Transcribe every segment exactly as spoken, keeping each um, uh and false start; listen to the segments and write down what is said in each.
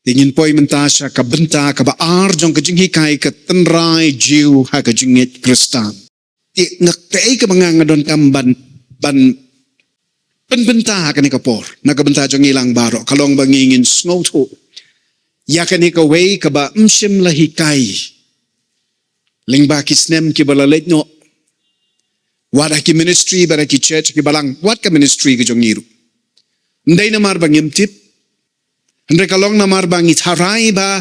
Te ngin poi mynta sha ka bynta kaba ar jong ka jinghikai ka tynrai Jiw ha ka jingngeit Khristan. Te nga, kaei kaba nga nga donkam ban, ban pynbynta ha kane ka por na ka bynta jong ngi lang baroh, ka long ba ngi ngin sngewthuh ïa kane kawei kaba ym shym la hikai lyngba ki snem kiba la leit noh, wat ha ki ministry, bad ha ki church, ki balang, wat ka ministry ka jong ngi ruh. Ym dei namar ba ngim tip, hynrei ka long namar ba ngi tharai ba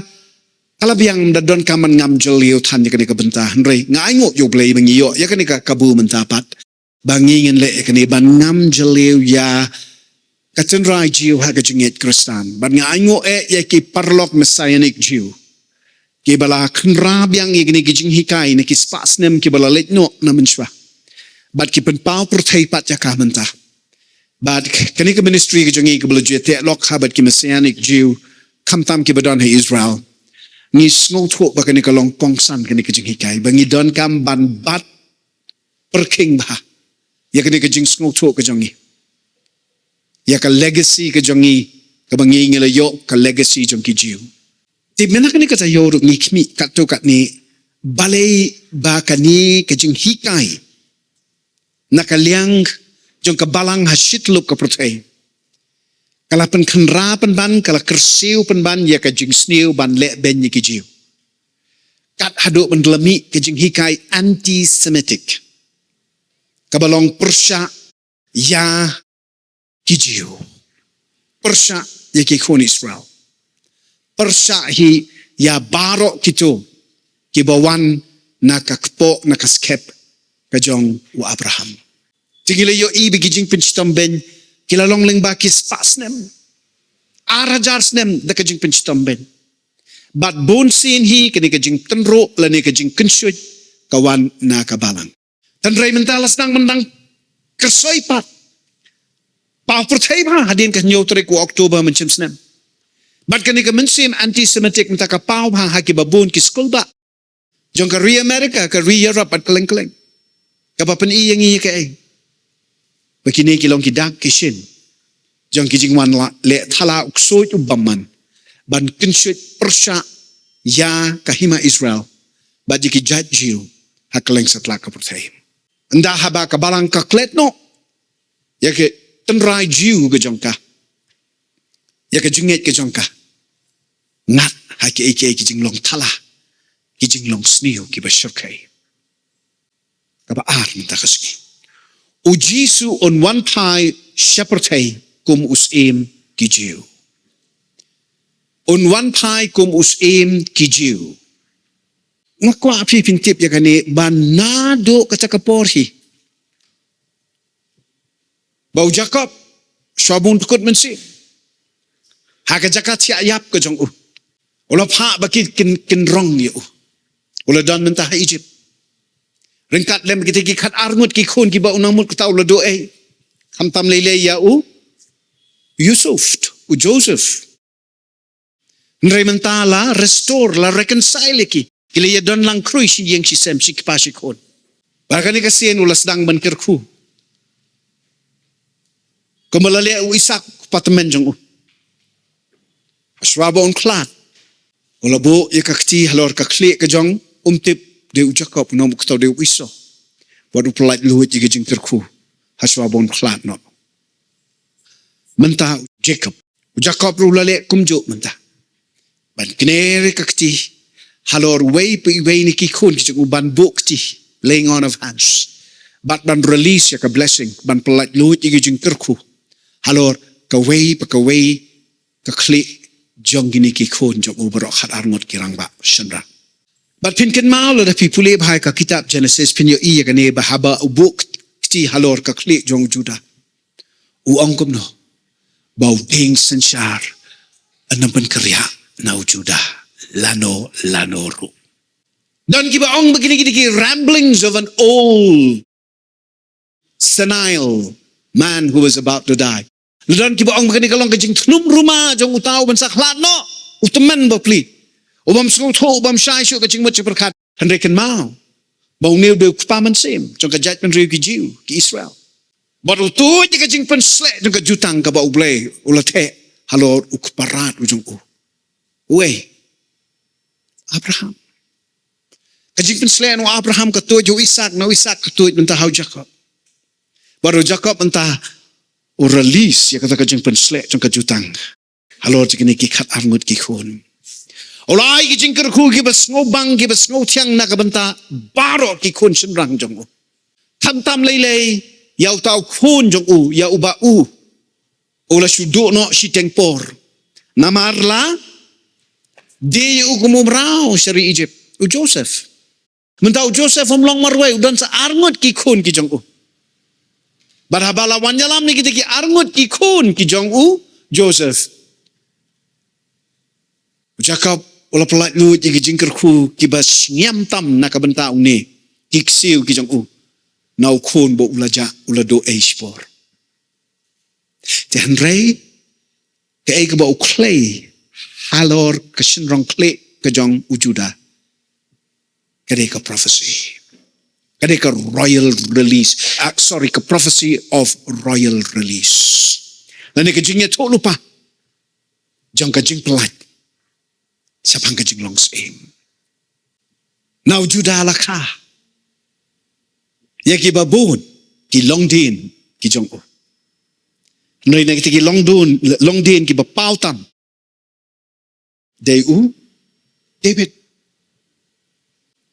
ka la biang, ym da donkam ban ngam jylliew than ïa kane ka bynta. Hynrei nga ainguh ïa U Blei ba ngi ïoh ïa kane ka kabu mynta pat, ba ngi ngin leh ïa kane, ban ngam jylliew ïa ka tynrai Jiw ha ka jingngeit Khristan. Bad nga ainguh eh ïa ki paralok Messianic Jiw kiba la khynra biang ïa kine ki jinghikai na ki spah snem kiba la leit noh na mynshuwa, bad ki pynpaw pyrthei pat ïa ka mynta. Bad kane ka ministry ka jong ngi kaba la ju ïateh lok ha bad ki Messianic Jiw, khamtam kiba don ha Israel, ngi sngewthuh ba kane ka long kongsan, kane ka jinghikai, ba ngi donkam ban bat pyrkhing bha ïa kane ka jingsngewthuh ka jong ngi, ïa ka legacy ka jong ngi, kaba ngi ngi la ïoh ka legacy jong ki Jiw. Te mynta kane ka taïew ruh ngi khmih katto katne, balei ba kane ka jinghikai na ka liang jong ka balang ha shi tyllup ka pyrthei ka la pynkhynra pynban, ka la kyrsiew pynban ïa ka jingsniew ban leh beiñ ïa ki Jiw, kat haduh ban da la mih ka jinghikai anti-Semitic kaba long pyrshah ïa ki Jiw, pyrshah ïa ki khun Israel, pyrshah hi ïa baroh kito kiba wan na ka kpoh, na ka skep ka jong u Abraham. Te ngi la ïohi ba ki jingpynshitom beiñ ki la long lyngba ki spah snem, ar hajar snem da ka jingpynshitom beiñ. Bad bunsien hi kane ka jingtynruh lane ka jingkynshuid ka wan na ka balang. Hynrei mynta la sdang ban dang kyrsoi pat, paw pyrthei bha hadien ka hynñiew tarik u October mynshem snem. Bad kane ka mynsiem anti-Semitic mynta ka paw bha ha kiba bun ki skulbah jong ka ri America, ka ri Europe bad kylleng kylleng, kaba pyni ïa ngi ïa kaei? Ba kine ki long ki dak ki shin jong ki jingwan la leh thala u ksuid u bymman ban kynshuid pyrshah ïa ka hima Israel bad ïa ki jait Jiw ha kylleng satlak ka pyrthei. Ynda haba ka balang ka klet noh ïa ka tynrai Jiw ka jong ka, ïa ka jingngeit ka jong ka, ngat ha kiei kiei ki jinglong thala, ki jinglong sniew kiba shyrkhei. Kaba ar mynta ka sngi, U Jisu un wan phai sha pyrthei kum u Syiem ki Jiw. Un wan phai kum u Syiem ki Jiw. Nga kwah phi phin tip ïa kane, ba naduh kata ka por hi ba u Jakob, shuwa ba un dkut mynsiem ha ka jaka thiah ïap ka jong u, u la phah ba kin, kin, kin rong ïa u. U la don mynta ha Egypt. Ryngkat lem kita ki khat ar ngut ki khun kiba u nang mut kata u la duh ei, khamtam lei lei ïa u Yusuf, u Joseph. Hynrei mynta la restore, la reconcile ïa ki. Ki la ïa don lang khrui shi ïing shi sem, shi kpa shi khun. Ba kane ka sien u la sdang ban kyrkhu. Kumba la leh u Isak u kpa tymmen jong u. Shuwa ba un khlad, u la buh ïa ka kti halor ka khlieh ka jong, um tip dei u Jakob, u nang mut kata dei u Esau. Bad u pyllait luid ïa ka jingkyrkhu ha shuwa ba un khlad noh. Mynta u Jakob, u Jakob ruh u la leh kumjuh mynta, ban kner ïa ka kti halor uwei pa uwei na ki khun ki jong u, ban buh kti, laying on of hands, bad ban release ïa ka blessing, ban pyllait luid ïa ka jingkyrkhu halor kawei pa kawei ka khlieh jong kine ki khun jong u baroh, khat ar ngut ki rangbah shynrang. Bad phin kynmaw lada phi pule bha ïa ka kitab Genesis, phin ïohi ïa kane ba haba u buh kti halor ka khlieh jong u Judah, u ong kumno? Ba u dieng synshar un ym pynkynriah na u Judah lano lano ruh. Don kiba ong ba kine ki dei ki ramblings of an old senile man who was about to die. Don kiba ong ba kane ka long ka jingthnum ruma jong uta u ban sa khlad noh, u tymmen bapli, u bym sngewthuh, u bym shai shuh ka jingmut jingpyrkhat. Hynrei kynmaw ba une u dei u kpa mynsiem jong ka jaitbynriew ki Jiw, ki Israel. Bad u tuid ïa ka jingpynsleh jong ka jutang kaba U Blei u la theh halor u kpa rat u jong u. Uei? Abraham. Ka jingpynsleh na u Abraham ka tuid ha u Isaak, na u Isaak ka tuid mynta ha u Jakob. Bad u Jakob mynta u release ïa kata ka jingpynsleh jong ka jutang halor jong kine ki khatar ngut ki khun. U la ai ki jingkyrkhu kiba sngewbang, kiba sngewthiang na ka bynta baroh ki khun shynrang jong u. Khamtam lei lei ïa uta u khun jong u, ïa uba u u la shu duh noh shiteng por. Namar la die ïa u kum u mraw sha ri Egypt, u Joseph. Mynta u Joseph um long marwei, u don sa ar ngut ki khun ki jong u. Bad haba la wan ïalam ïa kita ki ar ngut ki khun ki jong u Joseph, u Jakob u la pyllait luid ïa ki jingkyrkhu kiba sngewthiang tam na ka bynta une, ki ksiew ki jong u, na u khun ba u la jah, u la duh ei shipor. Te hynrei kaei kaba u khlei halor ka shynrong khlieh ka jong u Judah? Ka dei ka prophecy. Ka dei ka royal release. Ah, sorry, ka prophecy of royal release. Lane ka jingïathuhlypa jong ka jingpyllait shaphang ka jinglong syiem. Na u Judah la kha ïa kiba bun ki longdien ki jong u. Hynrei na kita ki longdien, longdien kiba paw tam, dei u David.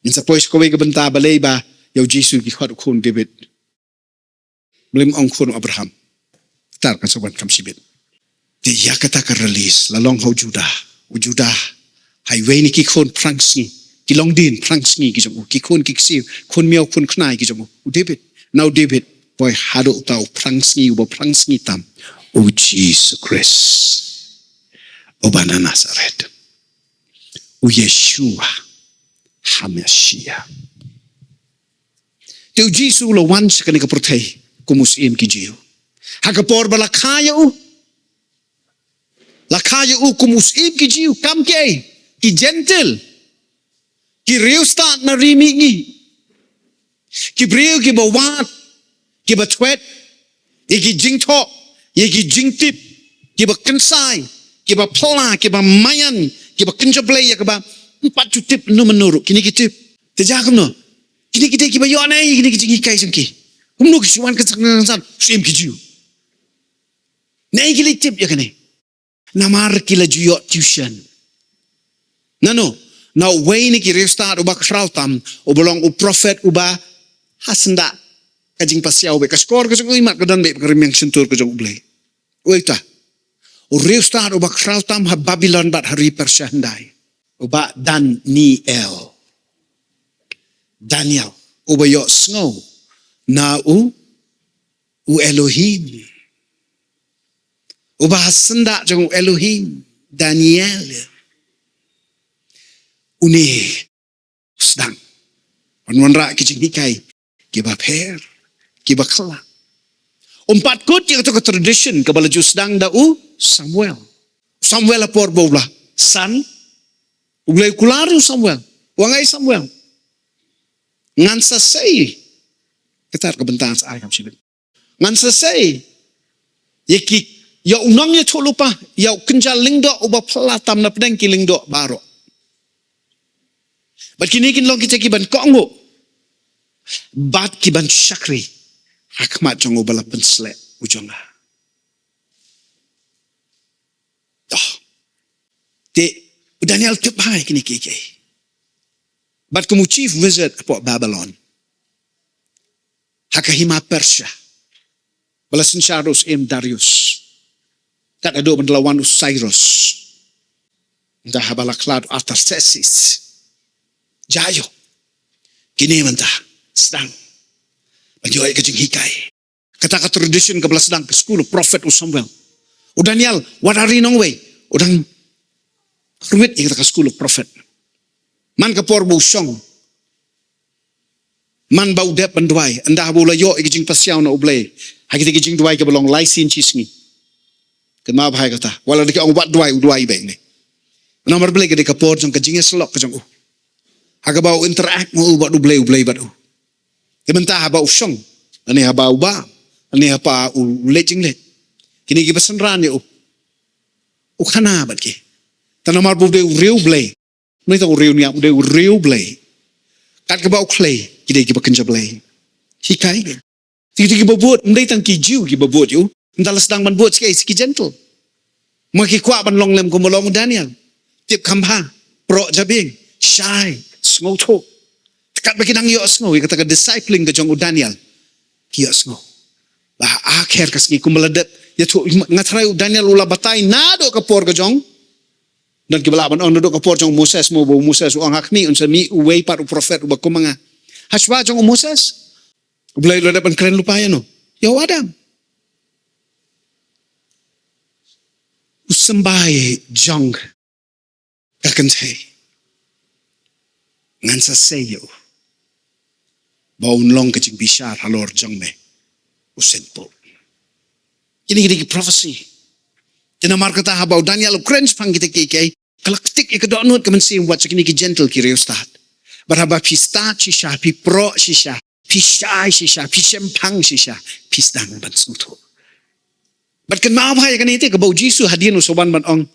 Ngin sa poi sha kawei ka bynta balei ba ïa u Jisu ki khot u khun David. Balei ym ong khun Abraham? Tar kan sa wan kam shibit. Te ïa kata ka release la long ha u Judah. U Judah ha iwei na ki khun phrangsngi, ki longdien phrangsngi ki jong u, ki khun ki ksiew, khun miaw khun khnai ki jong u, u David. Na u David poi haduh uta u phrangsngi uba phrangsngi tam, u Jisu Khrist uba na Nazareth, u Yeshua HaMashiach. Te u Jisu u la wan sha kane ka pyrthei kum u syiem ki Jiw. Ha ka por ba la kha ïa u, la kha ïa u kum u syiem ki Jiw, kam kiei, ki Jentil, ki riewstad na ri mihngi, ki briew kiba wad, kiba thwet ïa ki jingthoh, ïa ki jingtip, kiba kynsai, kiba phylla, kiba maïan, kiba kynja blei ïa kaba ym pat ju tip mynno mynno ruh, kine ki tip. Te jia kumno? Kine ki dei kiba ïoh naei kine ki jinghikai jong ki? Kumno ki shu wan kynsan kynsan, syiem ki Jiw? Naei ki leit tip ïa kane? Namar ki la ju ïoh tuition. Nano? Na uwei na ki riewstad uba khraw tam, uba long u prophet, uba ha syndah ka jingpasiaw beit, ka shkor ka jong u imat ka don beit ka rmiang shyntur ka jong U Blei. Uei uta? U riewstad uba khraw tam ha Babilon bad ha ri Persia hyndai, u Bah Daniel. Daniel, uba ïohsngew na u, u Elohim. Uba ha syndah jong u Elohim, Daniel. Une u sdang ban wanrah ki jinghikai kiba pher, kiba khlaiñ. Um pat kut ïa kato ka tradition kaba la ju sdang da u Samuel. Samuel ha por ba u la san, U Blei u kular ïa u Samuel. Ong ïa u Samuel, ngan sa sei. Kata ka bynta sa ai kam shibit. Ngan sa sei ïa ki, ïa u nongïathuhlypa, ïa u kynja lyngdoh uba phylla tam na pdeng ki lyngdoh baroh. Bad kine kin long kita kiban kohnguh bad kiban shakri ha khmat jong uba la pynsleh, u jong nga. Toh. Te u Daniel u tip bha ïa kine kiei kiei. Bad kum u chief wizard hapoh Babylon, ha ka hima Persia, ba la synshar da u syiem Darius, kat haduh ban da la wan u Cyrus, ynda haba la khlad u Artaxerxes. Jia ïoh, kine mynta sdang ban ïoh ïa ka jinghikai. Kata ka tradition kaba la sdang, ka school of prophet u Samuel. U Daniel, wat ha ri nongwei, u dang rwit ïa kata ka school of prophet. Man ka por ba u shong, man ba u dep ban duwai, ynda haba u la ïoh ïa ka jingpasiaw na U Blei ha kita ki jingduwai kaba long lai sien shi sngi. Kynmaw bha ïa kata, wat la da ki ong wat duwai, u duwai beit ne. Namar balei? Ka dei ka por jong ka jingïasyllok ka jong u, ha kaba u interact ma u bad U Blei, U Blei bad u. Te mynta haba u shong, lane haba u bam, lane haba u leit jingleit, kine kiba synran ïa u, u khana bad ki. Te namar ba u dei u riewblei. Ym dei tang u riewniam, u dei u riewblei. Kat kaba u khlei, ki dei kiba kynja blei. Hikai. Te ki dei kiba bud, ym dei tang ki Jiw kiba bud ïa u. Ynda la sdang ban bud sa ki, sa ki Jentil. Ma ki kwah ban long lem kumba long u Daniel. Tip kham bha, proh jabieng, shai, sngewthuh. Te katba ki nang ïohsngew ïa kata ka discipling ka jong u Daniel, ki ïohsngew. Ba ha kher ka sngi kumba la dep ïathuh, nga tharai u Daniel u la batai naduh ka por ka jong. Don kiba lah ban ong naduh ka por jong u Moses mo, ba u Moses u ong ha khmih un sa mih uwei pat u prophet uba kum ma nga. Hashwa jong u Moses, U Blei u la dep ban kren lypa ïano? Ïa u Adam. U symbai jong ka kynthei. Ngan sa sei ïa u ba un long ka jingbishar halor jong me, u seng pop. Kine ki dei ki prophecy. Te namar kata haba u Daniel u kren shaphang kita kiei kiei, ka la ktik ïa ka dohnud ka mynsiem wat sha kine ki Jentil, ki riewstad. Bad haba phi stad shisha, phi proh shisha, phi shai shisha, phi shemphang shisha, phi sdang ban sngewthuh. Bad kynmaw bha ïa kane te, kaba u Jisu hadien u sa wan ban ong,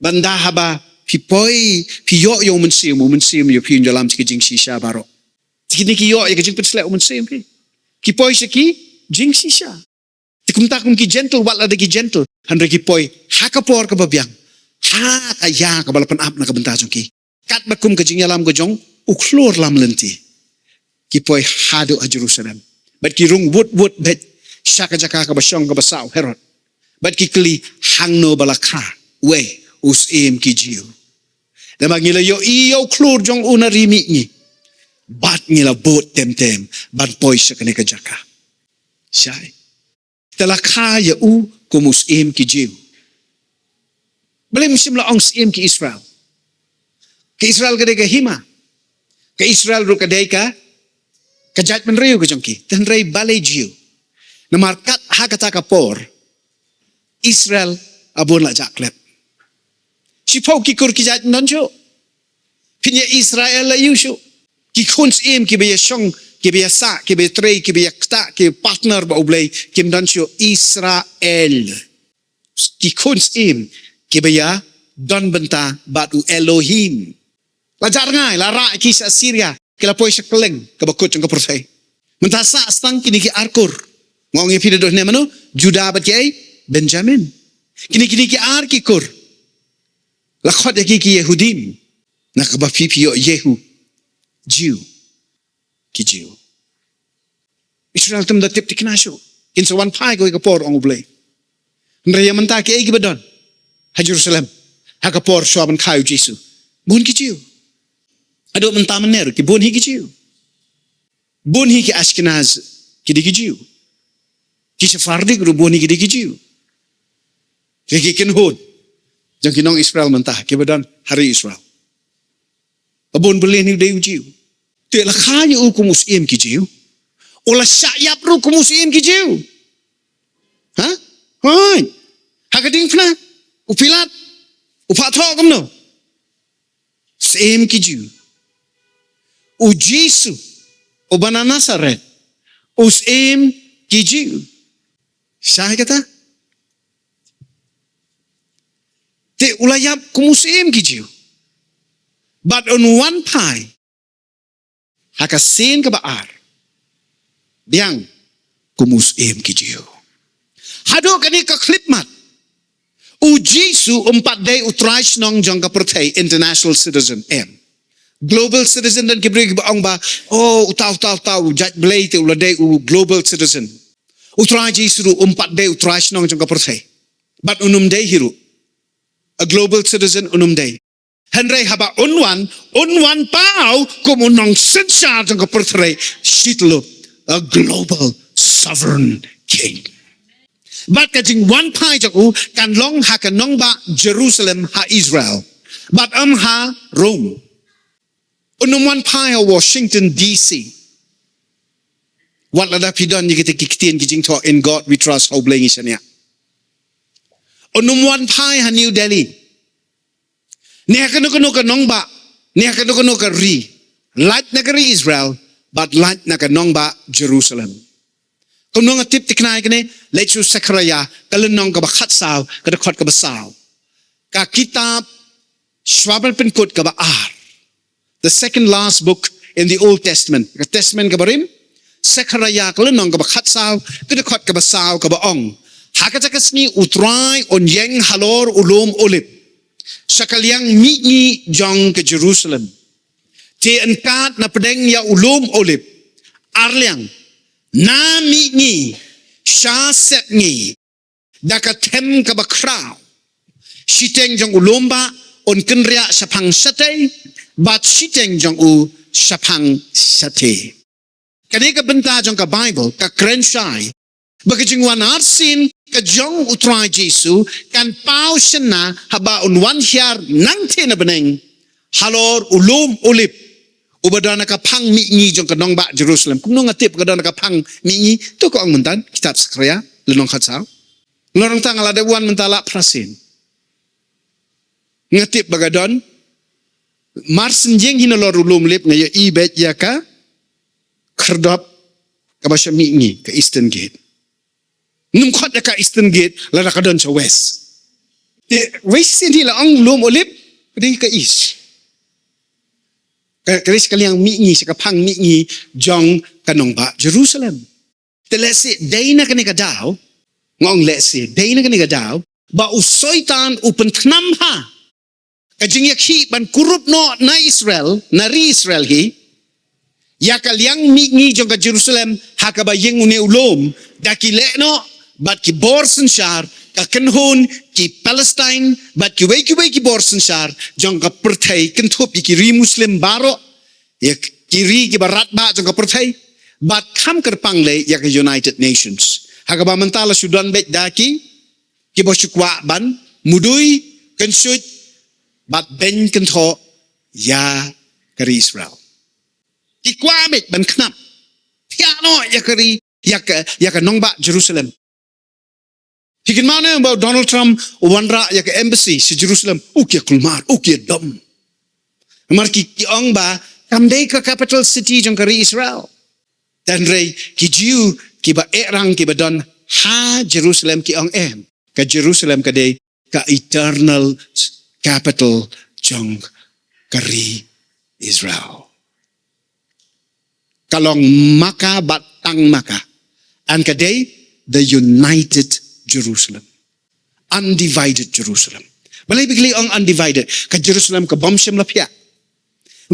ban da haba phi poi, phi ïoh ïa u mynsiem, u mynsiem ïa phi un ïalam sha ki jingshisha baroh. Te kine ki ïoh ïa ka jingpynsleh u mynsiem ki, ki poi sha ki jingshisha. Te kumta kum ki Jentil, wat la da ki Jentil, hynrei ki poi ha ka por kaba biang, ha ka ïa kaba la pynap na ka bynta jong ki. Katba kum ka jingïalam ka jong u khlur lamlynti, ki poi haduh ha Jerusalem. Bad ki rung wut wut beit sha ka jaka kaba shong kaba sah u Herod. Bad ki kylli, hangno ba la kha, wei, u syiem ki Jiw? Namar ngi la ïohi ïa u khlur jong u na ri mihngi. Bad ngi la bud tem tem ban poi sha kane ka jaka. Shai. Te la kha ïa u kum u syiem ki Jiw. Balei ym shym la ong syiem ki Israel? Ka Israel ka dei ka hima. Ka Israel ruh ka dei ka, ka jaitbynriew ka jong ki. Te hynrei balei Jiw? Namar kat ha kata ka por, Israel a bun la jah klep. Shiphew ki kur ki jait ym don shuh. Phin ïa Israel la ïoh shuh. Ki khun syiem kiba ïa shong, kiba ïa sah, kiba ïa trei, kiba ïa ktah, kiba partner bad U Blei, kim don shuh. Israel. Ki khun syiem kiba ïa don bynta bad u Elohim. La jah rngai, la rah ki sha Syria, ki la poi sha kylleng kaba kut jong ka pyrthei. Mynta sah sa tang kine ki ar kur. Nga ong ïa phi da duh ne mano, Judah bad kiei, Benjamin. Kine, kine ki ar ki kur. La khot ïa ki ki Yehudim. Na kaba phi phi ïoh Yehu. Jiw. Ki Jiw. Israel te ym da tip thikna shuh. Kin sa wan phai kawei ka por, ong U Blei. Hynrei ïa mynta kiei kiba don ha Jerusalem ha ka por shuwa ban kha ïa u Jisu? Bun ki Jiw. Haduh mynta mynne ruh ki bun hi ki Jiw. Bun hi ki Ashkenaz, ki dei ki Jiw. Ki Sephardic ruh bun hi ki dei ki Jiw. Ki, ki kynhun jong ki nong Israel mynta kiba don ha ri Israel. Ba bun bylliah hi u dei u Jiw. Te la kha ïa u kum u syiem ki Jiw. U la shah ïap ruh kum u syiem ki Jiw. Ha? Hooid. Ha ka diengphna, u Pilat u phah thoh kumno? Syiem ki Jiw. U Jisu uba na Nasaret, u syiem ki Jiw. Shai kata? Te u la ïap kum u syiem ki Jiw. Bad un wan phai ha ka sien kaba ar biang kum u syiem ki Jiw. Haduh kane ka khyllipmat, u Jisu um pat dei u trai shnong jong ka pyrthei, international citizen, em. Global citizen, don ki briew kiba ong ba, oh, uta, uta, uta u jait Blei te u la dei u global citizen. U Trai Jisu ruh um pat dei u trai shnong jong ka pyrthei. Bad un ym dei hi ruh. A global citizen un ym dei. Hynrei haba un wan, un wan paw kum u nongsynshar jong ka pyrthei shi tyllup, a global sovereign king. Bad ka jingwan phai jong u kan long ha ka nongbah Jerusalem ha Israel. Bad ym ha Rome. Un ym wan phai ha Washington D C. Wat lada phi don ïa kita ki ktien ki jingthoh, "In God We Trust", ha U Blei ngi shaniah. Un ym wan phai ha New Delhi. Ne ha kano kano ka nongbah, ne ha kano kano ka ri. Lait na ka ri Israel, bad lait na ka nongbah Jerusalem. Kumno nga tip thikna ïa kane, leit sha u Sekhariah, ka lynnong kaba khatsaw, ka dkhot kaba saw. Ka kitab Shwa ban pynkut kaba ar. The second last book in the Old Testament. Ka Testament kaba rim, Sekharaïa ka lynnong kaba khatsaw, ka dkhot kaba saw kaba ong. Ha kata ka sngi U Trai un ïeng halor u lum Olib, sha ka liang mihngi jong ka Jerusalem. Te yn kad na pdeng ïa u lum Olib, ar liang, na mihngi, sha sepngi, da ka them kaba khraw. Shiteng jong u lum bah un kynriah shaphang shatei, bad shiteng jong u shaphang shatei. Kane ka bynta jong ka Baibl ka kren shai ba ka jingwan arsien ka jong U Trai Jisu kan paw shynna haba un wan hiar nangtei na bneng halor u lum Olib, uba don ha ka phang mihngi jong ka nongbah Jerusalem. Kumno nga tip ka don ha ka phang mihngi? To ka ong mynta kitab Sekharaïa lynnong khatsaw. Ngan ong tang la dep wan mynta la phrasien. Nga tip ba ka don. Mar shen ïeng hi nalor u lum Olib nga ïohi beit ïa ka khyrdop kaba sha mihngi, ka Eastern Gate. Nym khot ïa ka Eastern Gate lada ka don sha West. Te West sien hi la ong lum Olib, ka dei ka East. Ka, ka dei sha ka liang mihngi, sha ka phang mihngi jong ka nongbah Jerusalem. Te lehse dei na kane ka daw, nga ong lehse dei na kane ka daw ba u Soitan u pynthnam ha ka jingïakhih ban kurup noh na Israel, na ri Israel hi, ïa ka liang mihngi jong ka Jerusalem ha kaba ïeng une u lum, da ki leh noh bad ki bor synshar, ka kynhun ki Palestine bad kiwei kiwei ki bor synshar jong ka pyrthei, kynthup ïa ki ri Muslim baroh, ïa ki ri kiba radbah jong ka pyrthei, bad kham kyrpang lei ïa ka United Nations. Ha kaba mynta la shu don beit da ki, kiba shu kwah ban mudui, kynshuid bad beiñ kynthoh ïa ka ri Israel. Ki kwah beit ban khnap, thiah noh ïa ka ri, ïa ka, ïa ka nongbah Jerusalem. Phi kynmaw ne ba u Donald Trump u wanrah ïa ka embassy sha Jerusalem? U ki ïa kulmar, u ki ïa dom. Namar ki, ki ong ba kam dei ka capital city jong ka ri Israel. Hynrei ki Jiw kiba eh rang kiba don ha Jerusalem ki ong em, ka Jerusalem ka dei ka eternal capital jong ka ri Israel. Ka long ma ka bad tang ma ka. Yn ka dei the united Jerusalem. Undivided Jerusalem. Balei phi kylli ong undivided? Ka Jerusalem ka bym shym la phiah.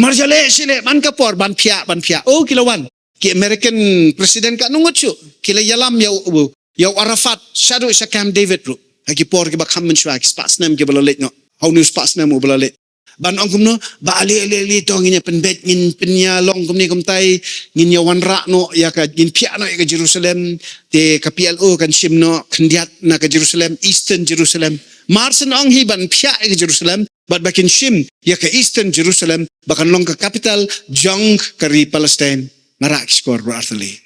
Mar ïaleh shileh man ka por ban phiah, ban phiah. Oh, ki la wan. Ki American president katno ngut shuh ki la ïalam ïa u, ïa u Arafat shaduh sha Camp David ruh. Ha ki por kiba kham mynshuwa, ki spah snem kiba la leit noh. Ha une u spah snem uba la leit. Ban ong kumno, ba ale, ale, ale, to ngin ïa pynbeit, ngin pynïalong kumne kumtai, ngin ïa wanrah noh ïa ka, ngin phiah noh ïa ka Jerusalem, te ka P L O kan shim noh khyndiat na ka Jerusalem, Eastern Jerusalem. Mar shen ong hi ban phiah ïa ka Jerusalem, bad ba kin shim ïa ka Eastern Jerusalem ba kan long ka capital jong ka ri Palestine. Nga rah ki shkor baroh artylli.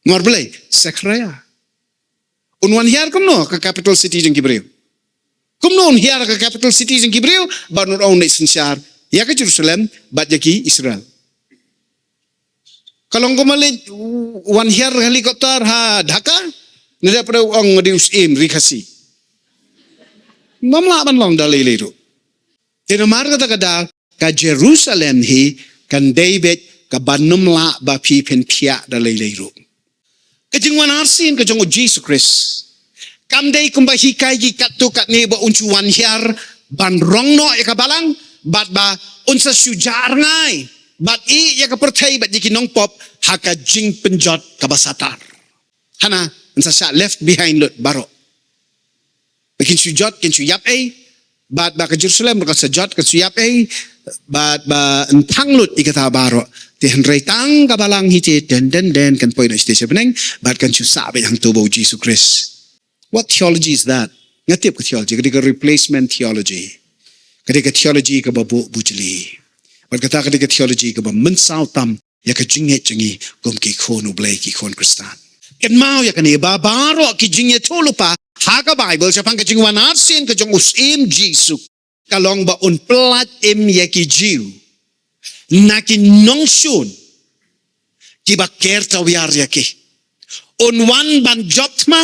Namar balei? Sekharaïa. Un wan hiar kumno ka capital city jong ki briew? Kumno un hiar ka capital city jong ki briew bad un ong un leit synshar ïa ka Jerusalem bad ïa ki Israel? Ka long kumno leit, wan hiar helicopter ha Dhaka? Nda pyrshah ong nga dei u Syiem ri Khasi. Ym lah ban long da lei lei ruh. Te namar kata ka daw ka Jerusalem hi kan dei beit kaba ym lah ba phi phin phiah da lei lei ruh. Ka jingwan arsien ka jong u Jisu Khrist kam dei kumba hikai ki katto katne ba un shu wan hiar ban rong noh ïa ka balang, bad ba un sa shu jah rngai bad ïeh ïa ka pyrthei bad ïa ki nongpop ha ka jingpynjot kaba satar. Hana, un sa shah left behind lut baroh. Ba kin shu jot, kin shu ïap ei, bad ba ka Jerusalem ruh kan sa jot, kan shu ïap ei, bad ba yn thang lut ïa kata baroh. Te hynrei tang ka balang hi te, den, den, den, kan poi noh shatei sha bneng, bad kan shu sah beit hangto ba u Jisu Khrist. What theology is that? Nga tip ka theology, ka dei ka replacement theology. Ka dei ka theology kaba buh bujli. Bad kata ka dei ka theology kaba mynsaw tam ïa ka jingngeit jong ngi kum ki khun U Blei, ki khun Khristan. Kynmaw ïa kane, ba baroh ki jingïathuhlypa ha ka Baibl shaphang ka jingwan arsien ka jong u Syiem Jisu ka long ba un pyllait im ïa ki Jiw na ki nongshun kiba ker tawiar ïa ki. Un wan ban jop thma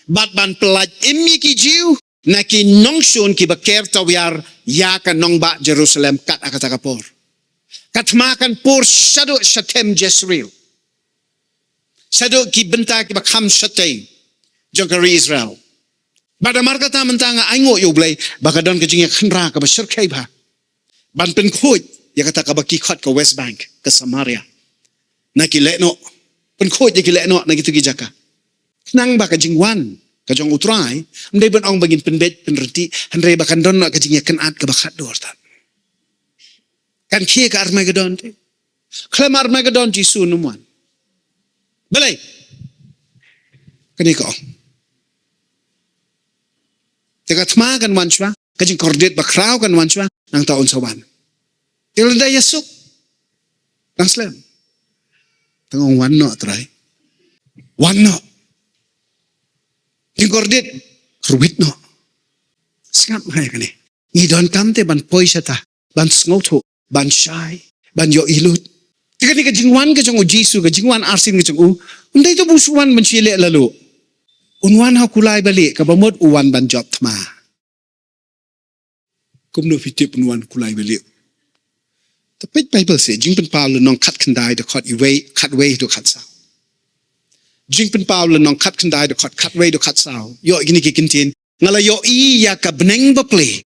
bad ban pyllait im ïa ki Jiw na ki nongshun kiba ker tawiar ïa ka nongbah Jerusalem kat ha kata ka por. Ka thma kan pur shaduh shatem Jezreel, shaduh ki bynta kiba kham shyrkhei jong ka ri Israel. Bad namar kata mynta nga ainguh ïa U Blei ba ka don ka jingïakynrah kaba shyrkhei bha ban pynkhuid ïa kata kaba ki khot ka West Bank, ka Samaria, na ki lehnoh. Pynkhuid ïa ki lehnoh na kito ki jaka. Khnang ba ka jingwan ka jong U Trai ym dei ban ong ba ngin pynbeit pynryntih, hynrei ba kan don noh ka jingïakynad kaba khatduh tad. Kan khie ka Armageddon te. Khlem Armageddon Jisu un ym wan. Balei? Kane ka ong. Te ka thma kan wan shuwa, ka jingkordit bakhraw kan wan shuwa, nangta un sa wan. Te lada ïasuk, nang slem. Tang ong, wan noh Trai. Wan noh. Jingkordit, kyrwit noh. Sngap ma ïa kane. Ngi donkam te ban poi shata, ban sngewthuh, ban shai, ban ïohi lut. Te kane ka jingwan ka jong U Jisu, ka jingwan arsien ka jong u, ym dei tang ba u shu wan ban shu ïaleh la luh. Un wan ha kulai balieh, kaba mut u wan ban jop thma. Kumno phi tip un wan kulai balieh? To peit Baibl seh, Jingpynpaw lynnong khatkhyndai dkhot iwei, khatwei haduh khatsaw. Jingpynpaw lynnong khatkhyndai dkhot khatwei haduh khatsaw. Ïoh kine ki kyntien. Nga la ïohi ïa ka bneng bapli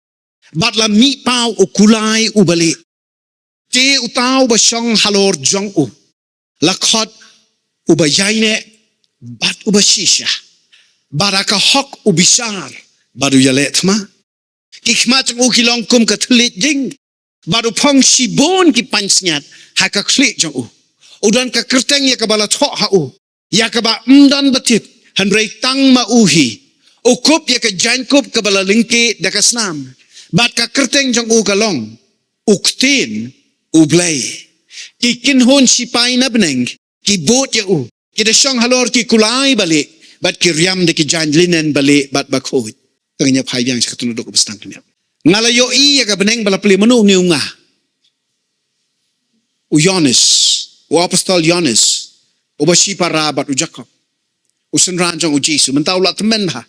bad la mih paw u kulai u balieh. Te uta uba shong halor jong u la khot uba ïaineh bad uba shisha, bad ha ka hok u bishar bad u ïaleh thma. Ki khmat jong u ki long kum ka thylliej ding, bad u phong shibun ki pansngiat ha ka khlieh jong u. U don ka kyrteng ïa kaba la thoh ha u, ïa kaba ym don ba tip, hynrei tang ma u hi. U kup ïa ka jaiñkup kaba la lyngkeh da ka snam, bad ka kyrteng jong u ka long U Ktien U Blei. Ki kynhun sipai na bneng ki bud ïa u, ki da shong halor ki kulai balieh, bad ki riam da ki jaiñ linen balieh bad bakhuid. Te ngin ïa phai biang sha kata ka dkhot kaba sdang kane. Nga la ïohi ïa ka bneng ba la plie. Mano une u nga? U Ïoannis, u apostol Ïoannis, uba shipara bad u Jakob, u synran jong U Jisu. Mynta u la tymmen bha.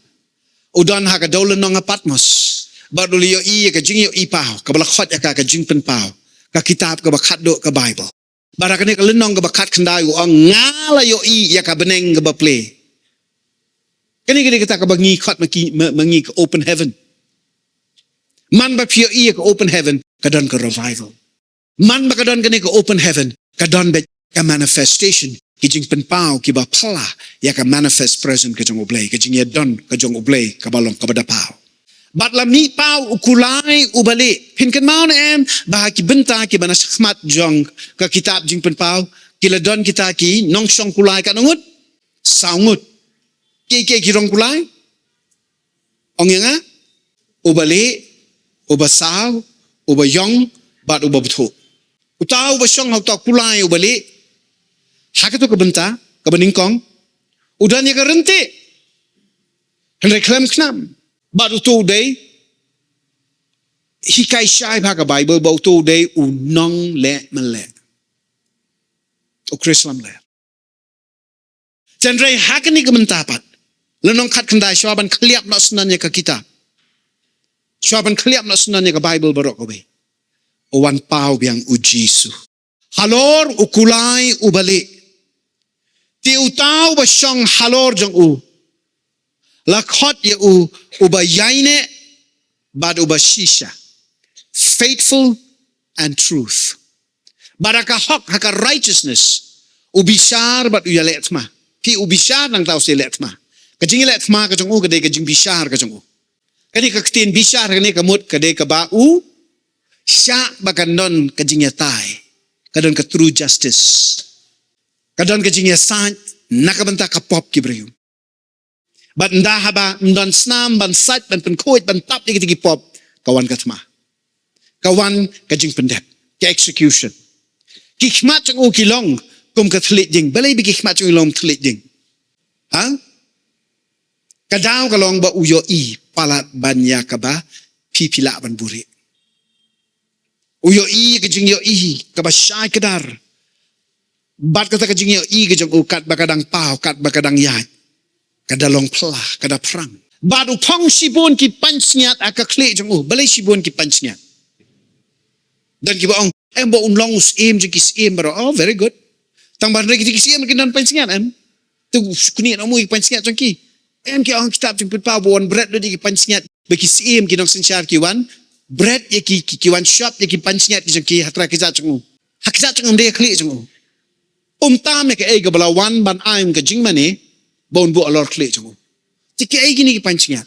U don ha ka dewlynnong ha Patmos bad u la ïohi ïa ka jingïohi paw kaba la khot ïa ka ka Jingpynpaw, ka kitab kaba khatduh ka Baibl. Bad ha kane ka lynnong kaba khatkhyndai u ong, nga la ïohi ïa ka bneng kaba plie. Kane ka dei kata kaba ngi khot ma ki, ma, ma ngi ka open heaven. Man ba phi ïohi ïa ka open heaven, ka don ka revival. Man ba ka don kane ka open heaven, ka don beit ka manifestation, ki jingpynpaw kiba pla ïa ka manifest presence ka jong U Blei, ka jingïadon ka jong U Blei kaba long kaba da paw. Bad la mih paw u kulai u balieh. Phin kynmaw ne em ba ha ki bynta kiba na shakhmat jong ka kitab Jingpynpaw ki la don kita ki nongshong kulai katno ngut? Saw ngut. Kiei kiei ki rong kulai? Ong ïa nga. U balieh, uba saw, uba ïong, bad uba bthuh. Uta uba shong ha uta u kulai u balieh, ha kato ka bynta kaba nyngkong, u don ïa ka ryntih. Hynrei khlem khnang, bad uto u dei, hikai shai bha ka Baibl ba uto u dei u nongleh mynleh, u Khrist lamler. Hynrei ha kane ka bynta pat, lynnong khatkhyndai, shuwa ban khylliap noh syndon ïa ka kitab, shuwa ban khylliap noh syndon ïa ka Baibl baroh kawei, u wan paw biang U Jisu halor u kulai u balieh. Te uta uba shong halor jong u la khot ïa u uba ïaineh bad uba shisha, faithful and truth. Bad ha ka hok, ha ka righteousness, u bishar bad u ïaleh thma. Phi, u bishar nangta u sa ïaleh thma. Ka jingïaleh thma ka jong u ka dei ka jingbishar ka jong u. Kane ka ktien bishar kane ka mut ka dei kaba u shah ba kan don ka jingïatai, ka don ka true justice, ka don ka jingïasaid na ka bynta ka pop ki briew. Bad ynda haba ym don snam ban sait, ban pynkhuid, ban tap ïa kita ki pop, ka wan ka thma. Ka wan ka jingpyndep, ka execution. Ki khmat jong u ki long kum ka thylliej ding. Balei ba ki khmat jong u long thylliej ding? Ha? Ka daw ka long ba u ïohi palat ban ïa kaba phi phi lah ban buhrieh. U ïohi ka jingïohi kaba shai kdar. Bad kata ka jingïohi ka jong u, katba ka dang paw, katba ka dang ïaid, ka da long pla, ka da phrang. Bad u phong shibun ki pansngiat ha ka khlieh jong u. Balei shibun ki pansngiat? Don kiba ong, em, ba un long u syiem jong ki syiem baroh. Oh, very good. Tang ba hynrei kita ki syiem kin don pansngiat, em? Te u shu knieh noh mo ïa ki pansngiat jong ki. Em, ki ong ha kitab jong u Pynpaw ba wan bret lut ïa ki pansngiat. Ba ki syiem, ki nongsynshar ki wan bret ïa ki, ki, ki wan shop ïa ki pansngiat ki jong ki ha trai ka jait jong u. Ha ka jait jong u, ym dei ha khlieh jong u. Um tam ïa kaei kaba la wan ban ai ïa u ka jingmane ba un buh halor khlieh jong u. Te kiei kine ki pansngiat?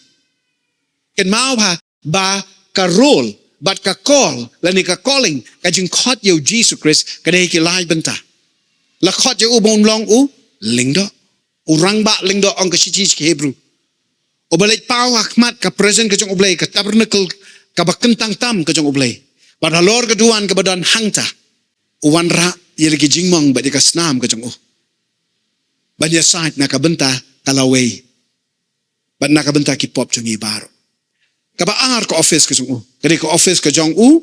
Kynmaw ba, ba ka role bad ka call lane ka calling, ka jingkhot ïa u Jisu Khrist, ka dei ki lai bynta. La khot ïa u ba un long u lyngdoh, u rangbah lyngdoh, ong ka shithi ki Hebru. Uba leit paw ha khmat ka presence ka jong U Blei, ka tabernacle kaba kyntang tam ka jong U Blei. Bad halor ka duwan kaba don hangta, u wanrah ïa la ki jingmong bad ïa ka snam ka jong u, ban ïasaid na ka bynta ka lawei bad na ka bynta ki pop jong ngi baroh. Kaba ar, ka office ka jong u. Ka dei ka office ka jong u,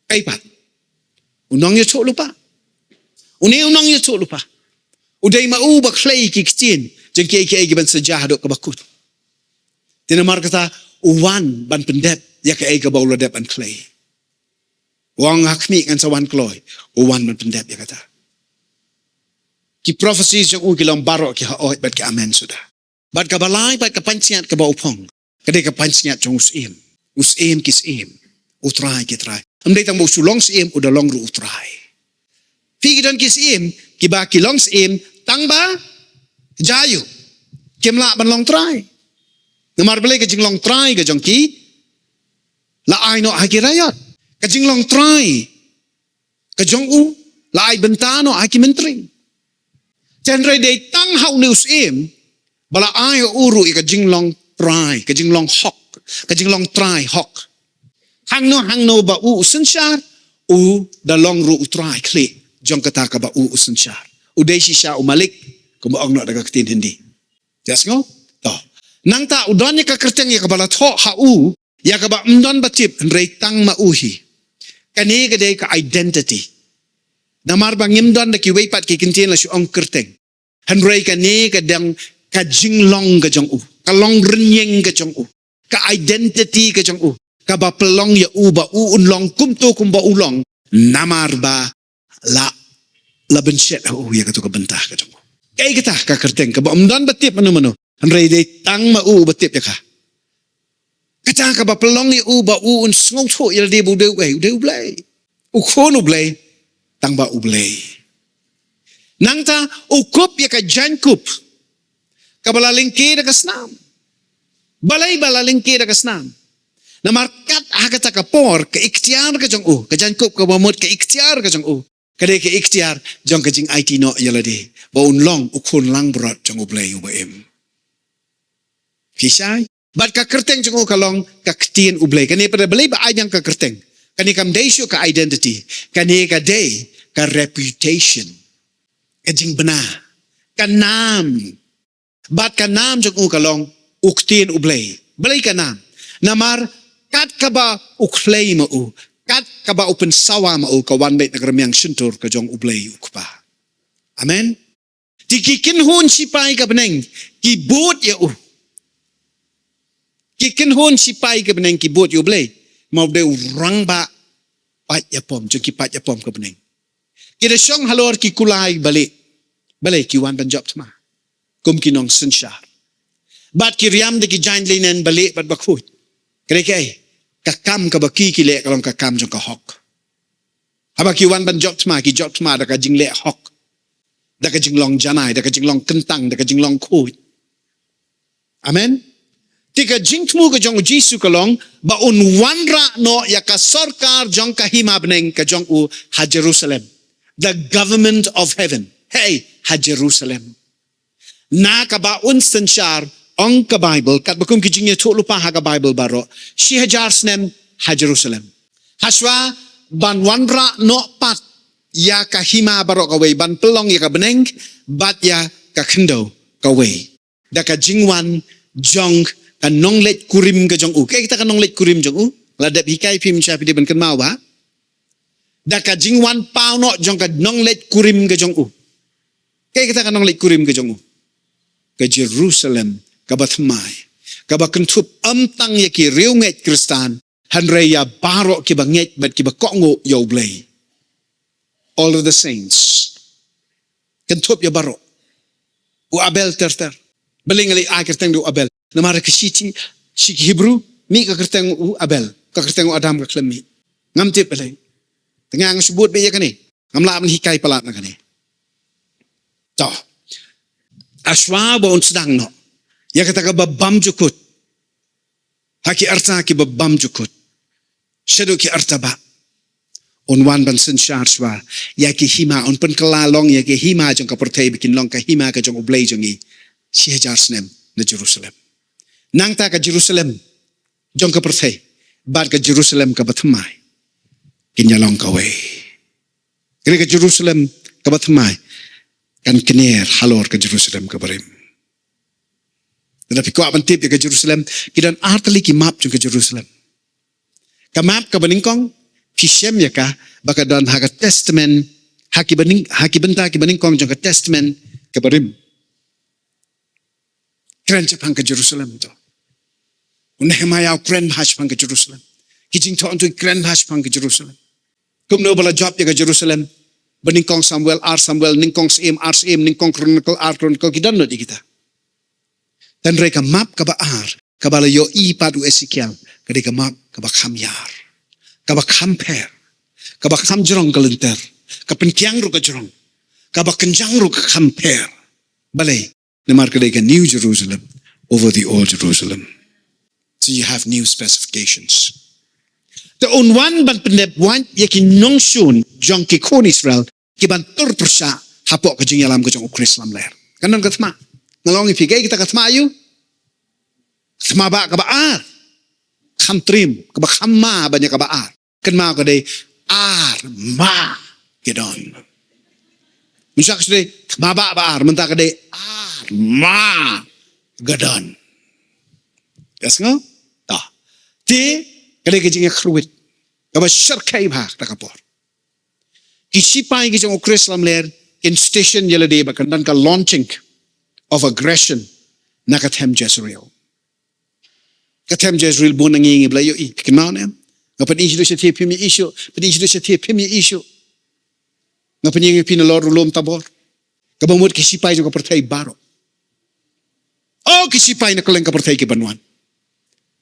ei pat, u nongïathuhlypa. Une u nongïathuhlypa, u dei ma u ba khlei ki ktien jong kiei kiei kiban sa jia haduh kaba kut. Te namar kata, u wan ban pyndep ïa kaei kaba u la dep ban khlei. U ong, ha khmih ngan sa wan kloi. U wan ban pyndep ïa kata. Ki prophecies jong u ki long baroh ki hooid bad ki amen suda. Bad kaba lai, bad ka pansngiat kaba u phong, ka dei ka pansngiat jong u syiem. U syiem ki syiem, u trai ki trai. Ym dei tang ba u shu long syiem, u da long ruh u trai. Phi, ki don ki syiem kiba ki long syiem tang ba jia aïu? Kim lah ban long trai. Namar balei? Ka jinglong trai ka jong ki la ai noh ha ki raiot. Ka jinglong trai ka jong u la ai bynta noh ha ki myntri. Te hynrei dei tang ha une u syiem ba la ai ha u ruh ïa ka jinglong trai, ka jinglong hok, ka jinglong trai hok. Hangno hangno ba u u synshar, u da long ruh u trai khlieh jong kata kaba u u synshar. U dei shisha u malik, kumba ong noh da ka ktien Hindi. Ïa sngew? To. Nangta u don ïa ka kyrteng ïa kaba la thoh ha u, ïa kaba ym don ba tip, hynrei tang ma u hi. Kane ka dei ka identity. Namar ba ngim don da kiwei pat ki kyntien, la shu ong kyrteng. Hynrei kane ka dang ka jinglong ka jong u, ka long rynïeng ka jong u, ka identity ka jong u, kaba pynlong ïa u ba u un long kumto kumba u long, namar ba la, la bynshet ha u ïa kato ka bynta ka jong u. Kaei kata ka kyrteng kaba ym don ba tip mano mano, hynrei dei tang ma u ba tip ïa ka. Kata kaba pynlong ïa u ba u un sngewthuh ïa lade ba u dei uei, u dei U Blei. U khun U Blei, tang ba U Blei. Nangta u kup ïa ka jaiñkup kaba la lyngkhuh da ka snam. Balei ba la lyngkhuh da ka snam? Namar kat ha kata ka por, ka iktiar ka jong u, ka jaiñkup kaba mut, ka iktiar ka jong u, ka dei ka iktiar jong ka jingaiti noh ïa lade ba un long u khun langbrot jong U Blei uba im. Phi shai? Bad ka kyrteng jong u ka long ka ktien U Blei. Kane pat balei ba ai biang ka kyrteng? Kane kam dei shuh ka identity. Kane ka dei ka reputation, ka jingbna, ka nam. Bad ka nam jong u ka long u ktien U Blei. Balei ka nam? Namar kat kaba u khlei ma u, kat kaba u pynsawa ma u, ka wan beit na ka rmiang shyntur ka jong U Blei U Kpa. Amen. Te ki kynhun shipai ka bneng ki bud ïa u. Ki kynhun shipai ka bneng ki bud ïa U Blei, ma u dei u rangbah paid ïapom jong ki paid ïapom ka bneng. Ki da shong halor ki kulai balieh. Balei? Ki wan ban jop thma kum ki nongsynshar. Bad ki riam da ki jaiñ linen balieh bad bakhuid. Ka dei kaei? Ka kam kaba ki, ki leh ka long ka kam jong ka hok. Haba ki wan ban jop thma, ki jop thma da ka jingleh hok, da ka jinglong janai, da ka jinglong kyntang, da ka jinglong khuid. Amen. Te ka jingthmu ka jong U Jisu ka long ba un wanrah noh ïa ka sorkar jong ka hima bneng ka jong u ha Jerusalem. The government of heaven. Hei, ha Jerusalem. Na kaba un synshar, ong ka Baibl, katba kum ki jingïathuhlypa ha ka Baibl baroh, shi hajar snem ha Jerusalem. Hashwa ban wanrah noh pat ïa ka hima baroh kawei, ban pynlong ïa ka bneng bad ïa ka khyndew kawei. Da ka jingwan jong ka nongleit kurim ka jong u. Kaei kata ka nongleit kurim jong u? La dep hikai phi mynshwa phi dei ban kynmaw ba. Da ka jingwan paw noh jong ka nongleit kurim ka jong u. Kaei kata ka nongleit kurim ka jong u? Ka Jerusalem kaba thymmai, kaba kynthup ym tang ïa ki riewngeit Khristan, hynrei ïa baroh kiba ngeit bad kiba kohnguh ïa U Blei. All of the saints. Kynthup ïa baroh. U Abel ter ter. Balei nga leh ai kyrteng da u Abel? Namar ka shithi, shi ki Hebru, mih ka kyrteng u Abel, ka kyrteng u Adam ka khlem mih. Ngam tip balei. Te nga nga shu bud beit ïa kane. Ngam lah ban hikai palat na kane. To. Hashwa ba un sdang noh ïa kata kaba bam jukut. Ha ki arta kiba bam jukut. Shaduh ki arta bah. Un wan ban synshar shwa ïa ki hima, un pynkylla long ïa ki hima jong ka pyrthei ba kin long ka hima ka jong U Blei jong ngi shi hajar snem na Jerusalem. Nangta ka Jerusalem jong ka pyrthei bad ka Jerusalem kaba thymmai kin ïa long kawei. Kane ka Jerusalem kaba thymmai kan kner halor ka Jerusalem kaba rim. Lada phi kwah ban tip ïa ka Jerusalem, ki don ar tylli ki map jong ka Jerusalem. Ka map kaba nyngkong, phi shem ïa ka, ba ka don ha ka Testament, ha ki ba nyng-, ha ki bynta kiba nyngkong jong ka Testament kaba rim. Kren shaphang ka Jerusalem to. U Nehemiah u kren bha shaphang ka Jerusalem. Ki Jingthoh Hynñiew ki kren bha shaphang ka Jerusalem. Kumno ba la jop ïa ka Jerusalem. Ba nyngkong Samuel, ar Samuel, nyngkong Syiem, ar Syiem, nyngkong Chronicle, ar Chronicle, ki don lut ïa kita. Hynrei ka map kaba ar, kaba la ïohi pat u Esekiel, ka dei ka map kaba kham ïar, kaba kham pher, kaba kham jrong ka lynter, ka pynkiang ruh ka jrong, kaba kynjang ruh ka kham pher. Balei? Namar ka dei ka New Jerusalem over the Old Jerusalem. So you have new specifications. Te un wan ban pyndep wait ïa ki nongshun jong ki khun Israel, ki ban tur pyrshah hapoh ka jingïalam ka jong U Khrist lamler. Kan don ka thma. Nga la ong ïa phi kaei kata ka thma ïa u. Thma ba kaba ar. Kham trim, kaba kham ma ban ïa kaba ar. Kynmaw ka dei Armagedon. Mynshwa ka shu dei thma ba ba ar, mynta ka dei Armagedon. Yes, nga? Ta. Te ka dei ka jingïakhrwit kaba shyrkhei bha da ka por. Ki shipai ki jong U Khrist lamler kin station ïa lade ba kan don ka launching of aggression na ka them Jezreel. Ka them Jezreel bun na ngi ngi ba la ïohi, phi kynmaw ne em? Nga pyni shuh sha phi, phim ïohi shuh, pyni shuh sha phi, phim ïohi shuh. Nga pyni ïa phi na lor u lum Tabor. Kaba mut ki shipai jong ka pyrthei baroh. O ki shipai na kylleng ka pyrthei ki ban wan.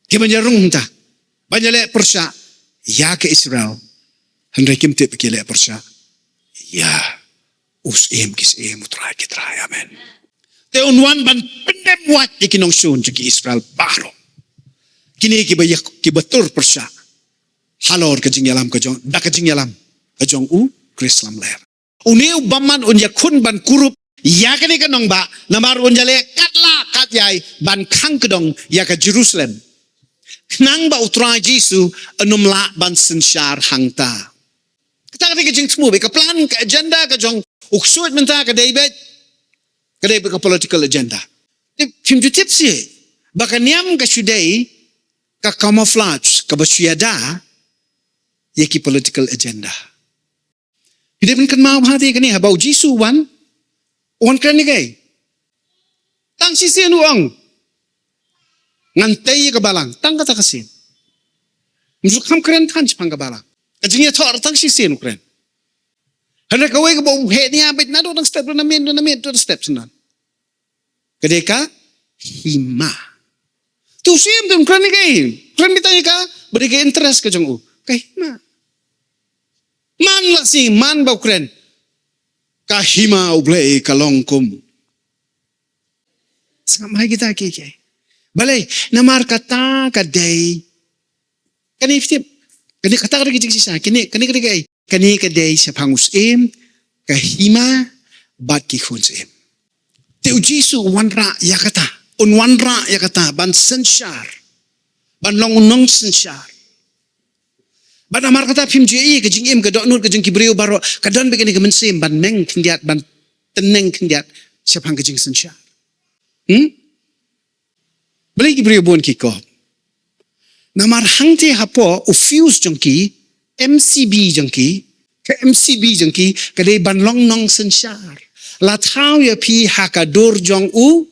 Ki ban ïa rung hangta. Ban ïa leh pyrshah ïa ka Israel. Hynrei kim tip ki leh pyrshah ïa U Syiem ki syiem, U Trai ki trai. Amen. Te un wan ban pyndep wait ïa ki nongshun jong ki Israel baroh. Kine kiba ïa, kiba tur pyrshah halor ka jingïalam ka jong, da ka jingïalam ka jong U Khrist lamler. Une u bymman un ïakhun ban kurup ïa kane ka nongbah, namar un ïaleh katba lah katba ïai ban khang kdong ïa ka Jerusalem. Khnang ba U Trai Jisu un ym lah ban synshar hangta. Kata ka dei ka jingthmu beit, ka plan, ka agenda ka jong u ksuid mynta ka dei beit, ka dei beit ka political agenda. Te phim ju tip shuh ba ka niam ka shu dei ka camouflage kaba shu ïada ïa ki political agenda. Phi dei ban kynmaw bha te kane, haba U Jisu u wan, u wan kren ïa kaei? Tang shisien u ong, ngan tei ïa ka balang, tang kata ka sien. Um ju kham kren than shaphang ka balang. Ka jingïathoh tang shisien u kren. Hynrei kawei kaba um heh nia beit naduh dang step, dang miet, dang miet, dang step shynna. Ka dei ka hima. Te u Syiem te um kren ïa kaei, kren beit tang ïa kaba dei ka interest ka jong u. Ka hima. Man la sngi, man ba u kren, ka hima U Blei ka long kum. Sngap mai kita kiei kiei. Balei, namar kata ka dei. Kane phi tip. Kane kata ka dei ka jingshisha. Kane, kane ka dei kaei? Kane ka dei shaphang u Syiem, ka hima, bad ki khun Syiem. Te U Jisu u wanrah ïa kata. Un wanrah ïa kata ban synshar. Ban long u nongsynshar. Bad namar kata phim ju ïohi ka jingim, ka dohnud ka jong ki briew baroh, ka don beit kane ka mynsiem ban meng khyndiat, ban tneng khyndiat shaphang ka jingsynshar. Hmm? Balei ki briew bun ki kob? Namar hangtei hapoh u fuse jong ki, M C B jong ki, ka M C B jong ki ka dei ban long nongsynshar. La thaw ïa phi ha ka dur jong U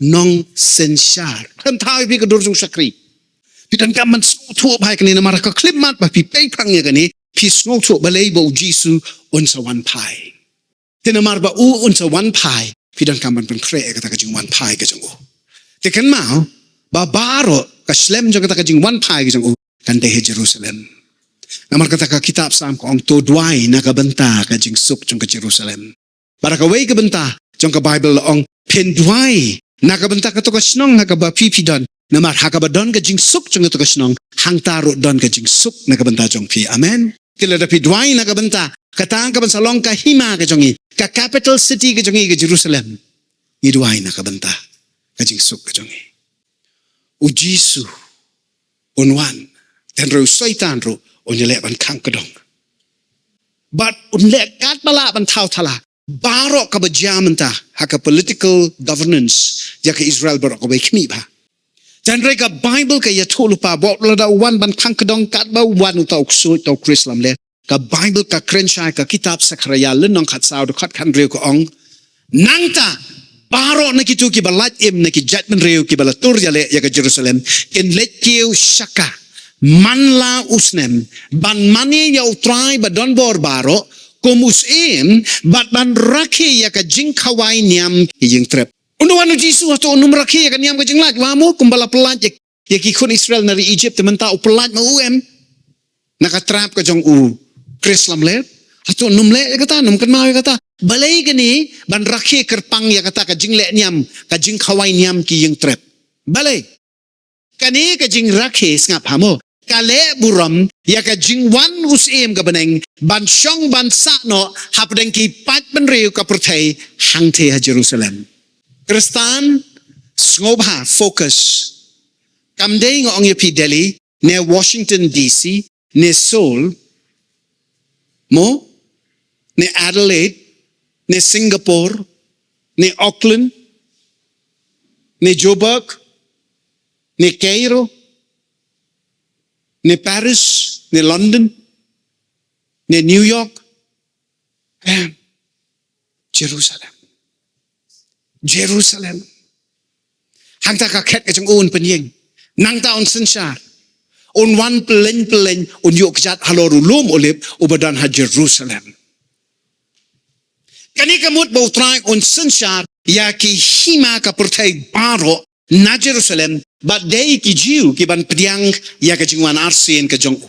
nongsynshar. Khlem thaw ïa phi ka dur jong u shakri. Phi donkam ban sngewthuh bha ïa kane namar ka khyllipmat ba phi peit pang ïa kane, phi sngewthuh balei ba u Jisu un sa wan phai. Te namar ba u un sa wan phai, phi donkam ban pynkhreh ïa kata ka jingwan phai ka jong u. Te kynmaw, ba baroh ka shlem jong kata ka jingwan phai ka jong u, kan dei ha Jerusalem. Namar kata ka kitab Salm ka ong to duwai na ka bynta ka jingsuk jong ka Jerusalem. Bad ha kawei ka bynta jong ka Baibl la ong phin duwai na ka bynta kato ka shnong ha kaba phi phi don. Namar ha kaba don ka jingsuk jong kato ka shnong, hangta ruh don ka jingsuk na ka bynta jong phi. Amen. Te lada phi duwai na ka bynta kata kaba sa long ka hima ka jong ngi, ka capital city ka jong ngi ka Jerusalem. Ngi duwai na ka bynta ka jingsuk ka jong ngi. U Jisu un wan, te hynrei u Soitan ruh un ïaleh ban khang kdong. Bad un leh katba lah ban thaw thala baroh kaba jia mynta ha ka political governance ïa ka Israel baroh kaba khmih bha. Te hynrei ka Baibl ka ïathuh lypa ba lada u wan ban khang kdong katba u wan uta u ksuid, uta u Khrist lamler. Ka Baibl ka kren sha ka kitab Sakharaïa lynnong khatsaw dkhot khathynriew ka ong. Nangta baroh na kito kiba lait im na ki jaitbynriew kiba la tur ïaleh ïa ka Jerusalem kin leit kiew sha ka man la u snem ban mane ïa U Trai ba don bor baroh kum u syiem bad ban rakhe ïa ka jingkhawai niam ki ïingtrep. Un wan u Jisu hato un ym rakhe ïa ka niam ka jinglait, wa mo, kumba la pyllait ïa, ïa ki khun Israel na ri Egypt, te mynta u pyllait ma u em na ka trap ka jong u Khrist lamler. Hato un ym leh ïa kata, un ym kynmaw ïa kata? Balei kane ban rakhe kyrpang ïa kata ka jingleh niam, ka jingkhawai niam ki ïingtrep? Balei? Kane ka jingrakhe, sngap ha mo, ka leh burom ïa ka jingwan u syiem ka bneng ban shong ban sah noh hapdeng ki paidbynriew ka pyrthei hangtei ha Jerusalem. Khristan, sngewbha focus. Kam dei nga ong ïa phi Delhi ne Washington D C ne Seoul, mo, ne Adelaide, ne Singapore, ne Auckland, ne Joburg, ne Cairo, ne Paris, ne London, ne New York. Em, Jerusalem. Jerusalem. Hangta ka khet ka jong u un pynïeng. Nangta un synshar. Un wan pyllein pyllein, un ïuh kjat halor u lum Olib uba don ha Jerusalem. Kane ka mut ba U Trai un synshar ïa ki hima ka pyrthei baroh na Jerusalem, bad dei ki Jiw ki ban pdiang ïa ka jingwan arsien ka jong u.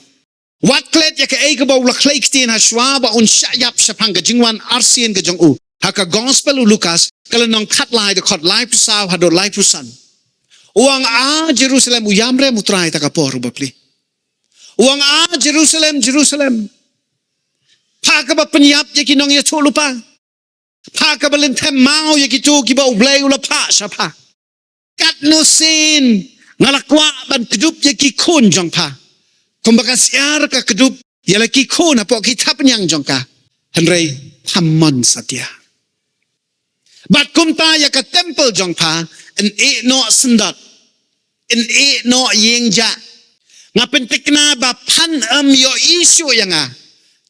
Wat klet ïa kaei kaba u la khlei ktien ha shuwa ba un shah ïap shaphang ka jingwan arsien ka jong u. Ha ka Gospel u Lukas, ka lynnong khatlai, dkhot laiphew saw haduh laiphew san. U ong, A Jerusalem, u ïam re U Trai ta ka por uba plie. U ong, A Jerusalem, Jerusalem, pha kaba pynïap ïa ki nongïathuhlypa, pha kaba lynthem maw ïa kito kiba U Blei u la phah sha pha. Katno sien nga la kwah ban kdup ïa ki khun jong pha, kumba ka syiar ka kdup ïa la ki khun hapoh ki thapniang jong ka. Hynrei pham mon satia. Bad kumta ïa ka templ jong pha, yn ïeh noh syndot, yn ïeh noh ïing jah. Nga pyntikna ba phan ym ïohi shuh ïa nga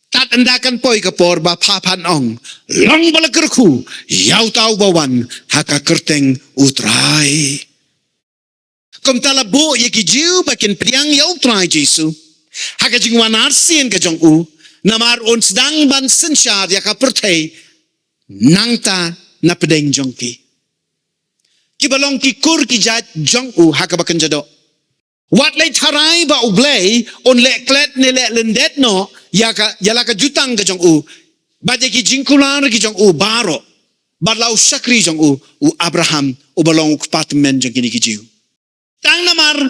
tad ynda kan poi ka por ba pha phan ong, Long ba la kyrkhu ïa uta uba wan ha ka kyrteng U Trai. Kumta la buh ïa ki Jiw ba kin pdiang ïa U Trai Jisu ha ka jingwan arsien ka jong u, namar un sdang ban synshar ïa ka pyrthei nangta na pdeng jong ki. Kiba long ki kur ki jait jong u ha kaba kynja doh. Wat leit tharai ba U Blei un leh klet ne leh lyndet noh ïa ka, ïa la ka jutang ka jong u, bad ïa ki jingkular ki jong u baroh, bad la u shakri jong u, u Abraham, uba long u kpa tymmen jong kine ki Jiw. Tang namar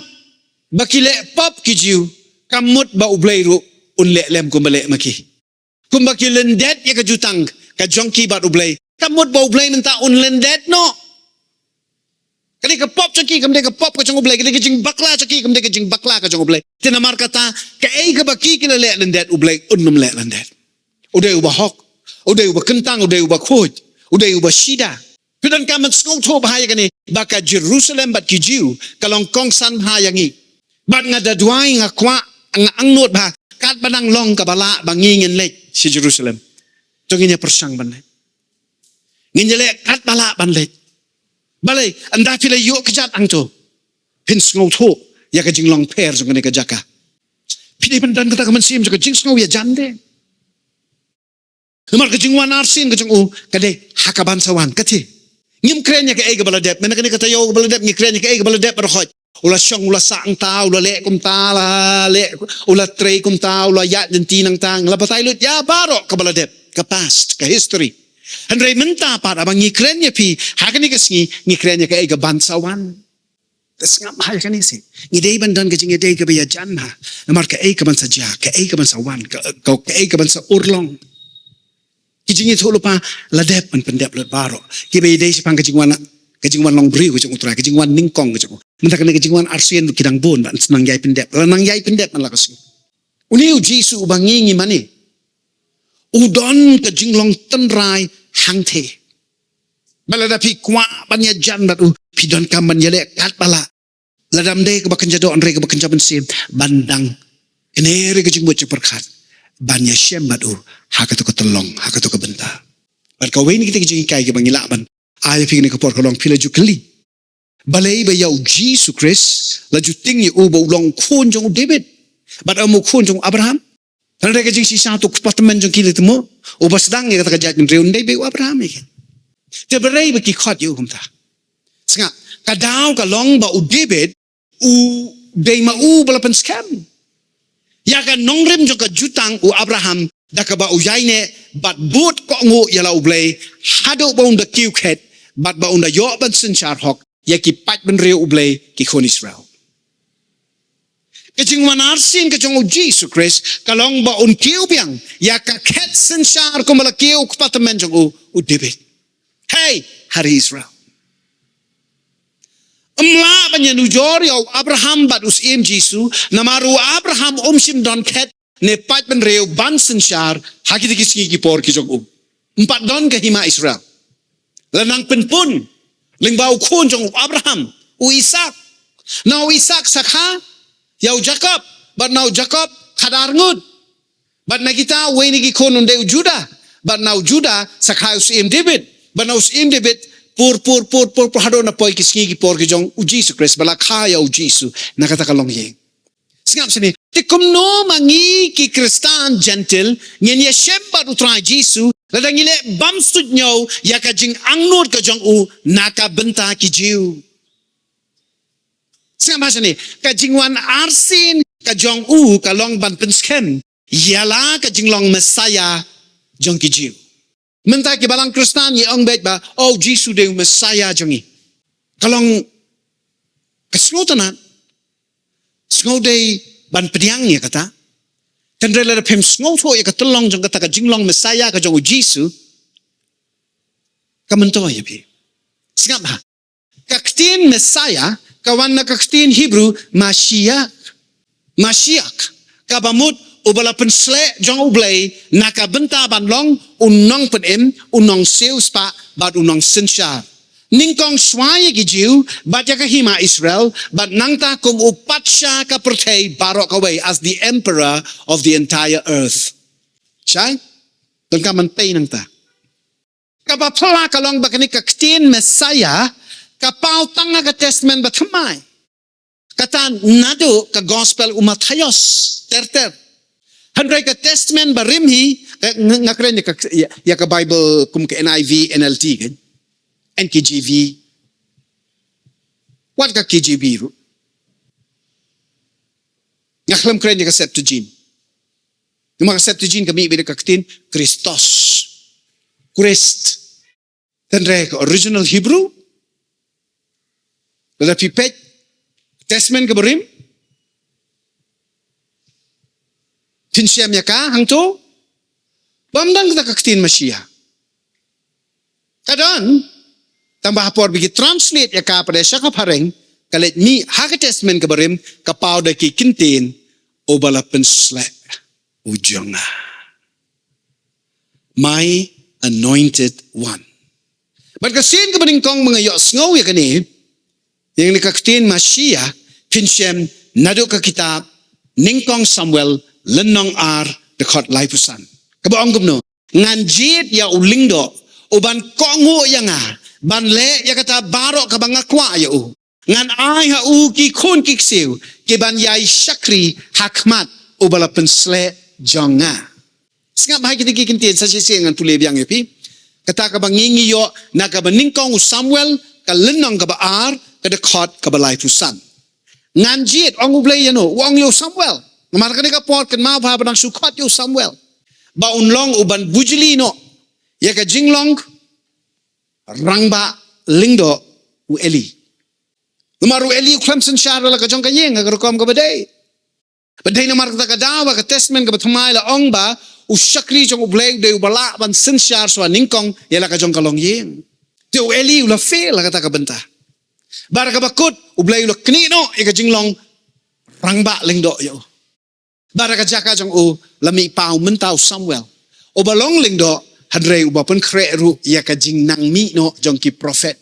ba ki leh pop ki Jiw, kam mut ba U Blei ruh un leh lem kumba leh ma ki. Kumba ki lyndet ïa ka jutang ka jong ki bad U Blei, kam mut ba U Blei mynta un lyndet noh. Ka dei ka pop jong ki, kam dei ka pop ka jong U Blei, ka dei ka jingbakla jong ki, kam dei ka jingbakla ka jong U Blei. Te namar kata, kaei kaba ki ki la leh lyndet, U Blei un ym leh lyndet. U dei uba hok, u dei uba kyntang, u dei uba khuid, u dei uba shida. Phi donkam ban sngewthuh bha ïa kane, ba ka Jerusalem bad ki Jiw ka long kongsan bha ïa ngi. Bad nga da duwai, nga kwah, nga angnud bha, katba nang long kaba lah ba ngi ngin leit sha Jerusalem. To ngin ïa pyrshang ban leit. Ngin ïa leh katba lah ban leit. Balei, ynda phi la ïoh kjat hangto, phin sngewthuh ïa ka jinglong pher jong kane ka jaka. Phi dei ban don kata ka mynsiem jong ka jingsngew ïajan de. Namar ka jingwan arsien ka jong u ka dei ha ka ban sa wan, ka dei. Ngim kren ïa kaei kaba la dep, mynta kane ka taïew kaba la dep ngi kren ïa kaei kaba la dep baroh. U la shong, u la sah hangta, u la leh kumta, la leh, u la trei kumta, u la ïaid lynti nangta, la batai lut ïa baroh kaba la dep, ka past, ka history. Hynrei mynta pat haba ngi kren ïa phi ha kane ka sngi, ngi kren ïa kaei ka ban sa wan. Te sngap ha ïa kane seh. Ngi dei ban don ka jingïadei kaba ïajan ha. Namar kaei ka ban sa jia, kaei ka ban sa wan, ka, ka, kaei ka ban sa urlong. Ki jingïathuhlypa la dep ban pyndep lut baroh. Kiba ïadei shaphang ka jingwan, ka jingwan long briew ka jong U Trai, ka jingwan nyngkong ka jong u. Mynta kane ka jingwan arsien ruh ki dang bun, ban sa nang ïai pyndep. La nang ïai pyndep man la ka sngi. Une U Jisu uba ngi ngi mane, u don ka jinglong tynrai hangthie. Bad lada phi kwah ban ïajan bad u, phi donkam ban ïaleh katba lah. Lada ym dei kaba kynja doh, hynrei kaba kynja mynsiem, ban dang kynnoh ïa ka jingmut jingpyrkhat ban ïashem bad u ha kato ka tyllong, ha kato ka bynta. Bad kawei na kita ki jinghikai kiba ngi lah ban ai ïa phi kane ka por ka long, phi la ju kylli balei ba ïa U Jisu Khrist la ju tieng ïa u ba u long u khun jong u David bad ym u khun jong u Abraham? Hynrei ka jingshisha, uto u kpa tymmen jong ki lei te mo, uba sdang ïa kata ka jaitbynriew, ym dei beit u Abraham ïa ki. Te balei ba ki khot ïa u kumta? Sngap, ka daw ka long ba u David u dei ma uba la pynskhem ïa ka nongrim jong ka jutang u Abraham, da kaba u ïaineh bad bud kohnguh ïa la U Blei, haduh ba un da kiew khet bad ba un da ïoh ban synshar hok ïa ki paidbynriew U Blei, ki khun Israel. Ka jingwan arsien ka jong U Jisu Khrist ka long ba un kiew biang ïa ka khet synshar kumba la kiew u kpa tymmen jong u, u David. Hei, ha ri Israel. Ym lah ban ïanujor ïa u Abraham bad u Syiem Jisu, namar u Abraham um shym don khet ne paidbynriew ban synshar ha kita ki sngi ki por ki jong u. Ym pat don ka hima Israel. La nang pynpun lyngba u khun jong u Abraham, u Isak. Na u Isak sa kha ïa u Jakob, bad na u Jakob khadar ngut. Bad na kita uwei na ki khun un dei u Judah, bad na u Judah sa kha ïa u Syiem David, bad na u Syiem David pur, pur, pur, pur, pur, haduh na poi ki sngi ki por ki jong U Jisu Khrist, ba la kha ïa U Jisu na kata ka longïing. Sngap shane, te kumno ma ngi ki Khristan Jentil ngin ïashem bad U Trai Jisu, lada ngi leh bymsuidñiew ïa ka jingangnud ka jong u na ka bynta ki Jiw? Sngap ha shane, ka jingwan arsien ka jong u ka long ban pynskhem ïa la ka jinglong Messiah jong ki Jiw. Mynta ki balang Khristan ngi ong beit ba, oh, Jisu dei u Messiah jong ngi. Ka long ka sngewtynnad, sngewdei ban pdiang ïa kata. Hynrei lada phim sngewthuh ïa ka tyllong jong kata ka jinglong Messiah ka jong U Jisu, ka myntoi ïa phi. Sngap ha. Ka ktien Messiah ka wan na ka ktien Hebrew Mashiach. Mashiach, kaba mut uba la pynsleh jong U Blei na ka bynta ban long u nongpynim, u nongsiewspah bad u nongsynshar. Nyngkong shuwa ïa ki Jiw bad ïa ka hima Israel, bad nangta kum u patsha ka pyrthei baroh kawei, as the emperor of the entire earth. Shai? Donkam ban peit nangta. Kaba phylla ka long ba kane ka ktien Messiah ka paw tang ha ka Testament Bathymmai. Kata naduh ka Gospel u Mathaios ter ter. Hynrei ka Testament Barim hi, eh, nga, nga kren ïa ka, ïa, ïa ka Bible kum ka N I V, N L T kan, N K J V. Wat ka K J V ruh. Nga khlem kren ïa ka Septuagint. Namar ka Septuagint ka mih beit da ka ktien Christos. Christ. Hynrei ka original Hebrew, lada phi peit Testament kaba Rim, phin shem ïa ka hangto, bym don kata ka ktien Mashiach. Ka don, tangba ha por ba ki translate ïa ka pat sha ka phareng, ka leit mih ha ka Testament kaba Rim, ka paw da ki kyntien, uba la pynsleh u jong nga. My anointed one. Bad ka sien kaba nyngkong ba nga ïohsngew ïa kane, ïa kane ka ktien Mashiach, phin shem naduh ka kitab Nyngkong Samuel lynnong ar dkhot laiphew san. Kaba ong kumno: Ngan jied ïa u lyngdoh uban kohnguh ïa nga, ban leh ïa kata baroh kaba nga kwah ïa u. Ngan ai ha u ki khun ki ksiew, ki ban ïai shakri ha khmat uba la pynsleh jong nga. Sngap bha kita ki kyntien, sa shisien ngan pule biang ïa phi. Kata kaba ngi ngi ïoh na kaba nyngkong u Samuel, ka lynnong kaba ar, ka dkhot kaba laiphew san. Ngan jied, ong U Blei ïano, u ong ïa u Samuel. Namar kane ka por kynmaw bha ba dang shu khot ïa u Samuel. Ba un long uban bujli noh ïa ka jinglong rangbah lyngdoh u Eli. Namar u Eli u khlem synshar la ka jong ka ïing, ha ka rukom kaba dei. Ba dei namar kata ka daw ba ka testament kaba thymmai la ong ba u shakri jong U Blei u dei uba lah ban synshar shuwa nyngkong ïa la ka jong ka longïing. Te u Eli u la fail ha kata ka bynta. Bad kaba kut, U Blei u la knieh noh ïa ka jinglong rangbah lyngdoh ïa u. Bad ka jaka jong u la mih paw mynta u Samuel, uba long lyngdoh, hynrei uba pynkhreh ruh ïa ka jingnang mih noh jong ki prophet.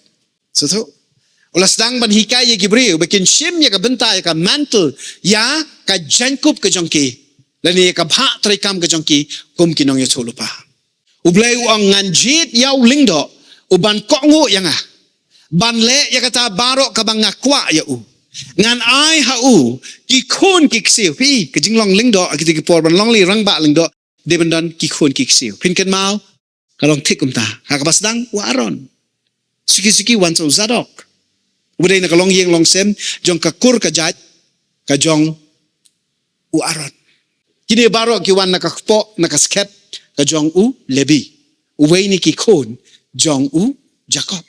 Sngewthuh? U la sdang ban hikai ïa ki briew ba kin shim ïa ka bynta, ïa ka mantle, ïa ka jaiñkup ka jong ki, lane ïa ka bhah treikam ka jong ki kum ki nongïathuhlypa. U Blei u ong, ngan jied ïa u lyngdoh uban kohnguh ïa nga, ban leh ïa kata baroh kaba nga kwah ïa u. Ngan ai ha u ki khun ki ksiew. Phi, ka jinglong lyngdoh ha kita ki por, ban long lei rangbah lyngdoh, dei ban don ki khun ki ksiew. Phin kynmaw, ka long thik kumta. Ha kaba sdang, u Aaron. Suki suki wan sa u Zadok, uba dei na ka longïing longsem jong ka kur ka jait ka jong u Aaron. Kine baroh ki wan na ka kpoh, na ka skep ka jong u Lebi, uwei na ki khun jong u Jakob.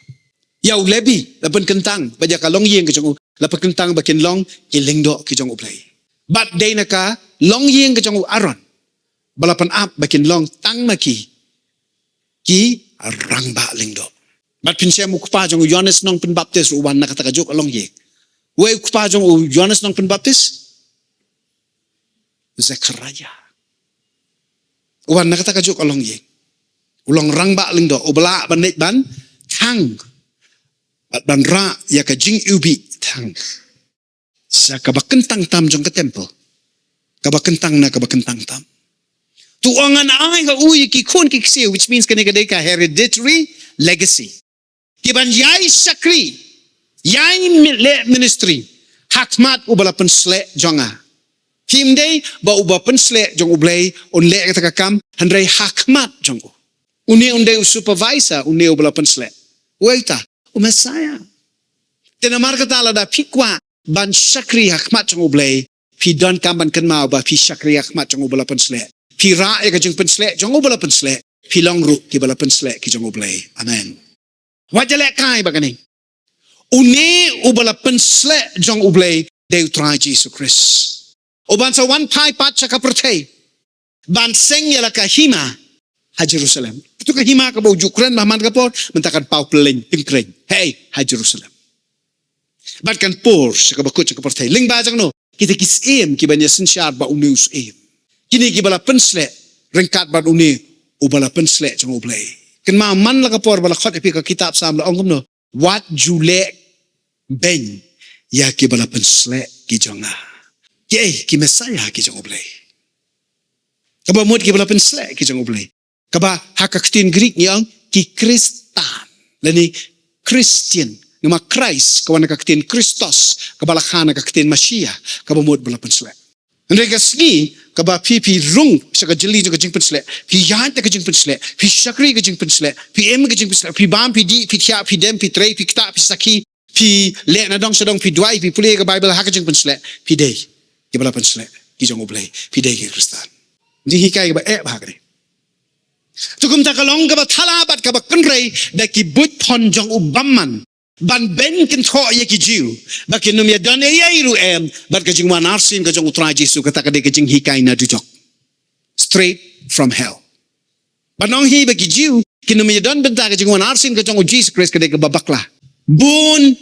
Ïa u Lebi la pynkyntang, bad ïa ka longïing ka jong u la pynkyntang ba kin long ki lyngdoh ki jong U Blei. Bad dei na ka longïing ka jong u Aaron ba la pynap ba kin long tang ma ki ki rangbah lyngdoh. Bad phin shem u kpa jong u Ïoannis Nongpynbaptis u wan na kata kajuh ka longïing. Uei u kpa jong u Ïoannis Nongpynbaptis? Zekhariah. U wan na kata kajuh ka longïing. U long rangbah lyngdoh, uba lah ban leit ban thang, bad ban rah ïa ka jingiwbih thang sha kaba kyntang tam jong ka temple. Kaba kyntang na kaba kyntang tam. To ong, ngan ai ha u ïa ki khun ki ksiew, which means kane ka dei ka hereditary legacy. Ki ban ïai shakri, ïai mi-, leh ministry ha khmat uba la pynsleh jong nga. Phim dei ba uba pynsleh jong U Blei un leh kata ka kam, hynrei ha khmat jong u. Une un dei u supervisor, une uba la pynsleh. Uei uta? U Messiah. Te namar kata lada phi kwah ban shakri ha khmat jong U Blei, phi donkam ban kynmaw ba phi shakri ha khmat jong uba la pynsleh. Phi rah ïa ka jingpynsleh jong uba la pynsleh, phi long ruh kiba la pynsleh ki jong U Blei. Amen. Wat ïalehkai bad kane. Une uba la pynsleh jong U Blei dei U Trai Jisu Khrist, uban sa wan phai pat sha ka pyrthei ban seng ïa la ka hima ha Jerusalem. Katu ka hima kaba u ju kren bha man ka por, mynta kan paw pyllein tyngkreiñ. Hei, ha Jerusalem. Bad kan pur sha kaba kut sha ka pyrthei. Lyngba jong no? Kita ki syiem kiban ïasynshar ba une u syiem. Kine kiba la pynsleh ryngkat bad une uba la pynsleh jong U Blei. Kynmaw man la ka por ba la khot ïa phi, ka kitab Salm la ong kumno? Wat ju leh beiñ ïa kiba la pynsleh ki jong nga. Kiei? Ki Messiah ki jong U Blei. Kaba mut kiba la pynsleh ki jong U Blei. Kaba ha ka ktien Greek ngi ong ki Khristan, lane Christian. Namar Christ ka wan na ka ktien Christos, kaba la kha na ka ktien Mashiach, kaba mut ba la pynsleh. Hynrei ka sngi kaba phi, phi rung sha ka jylli jong ka jingpynsleh, phi ïaid da ka jingpynsleh, phi shakri ka jingpynsleh, phi im ka jingpynsleh, phi bam, phi dih, phi thiah, phi dem, phi trei, phi ktah, phi sakhi, phi leh na dong sha dong, phi duwai, phi pule ka Baibl ha ka jingpynsleh, phi dei kiba la pynsleh ki jong U Blei, phi dei ki Khristan. Jinghikai kaba eh bha kane. To kumta ka long kaba thala bad kaba kynrei da ki buit phon jong u bamon ban beiñ kynthoh ïa ki Jiw ba kin ym ïadon ei ei ruh em bad ka jingwan arsien ka jong U Trai Jisu. Kata ka dei ka jinghikai na dujok. Straight from hell. Ban ong hi ba ki Jiw kin ym ïadon bynta ka jingwan arsien ka jong U Jisu Khrist ka dei kaba bakla. Bun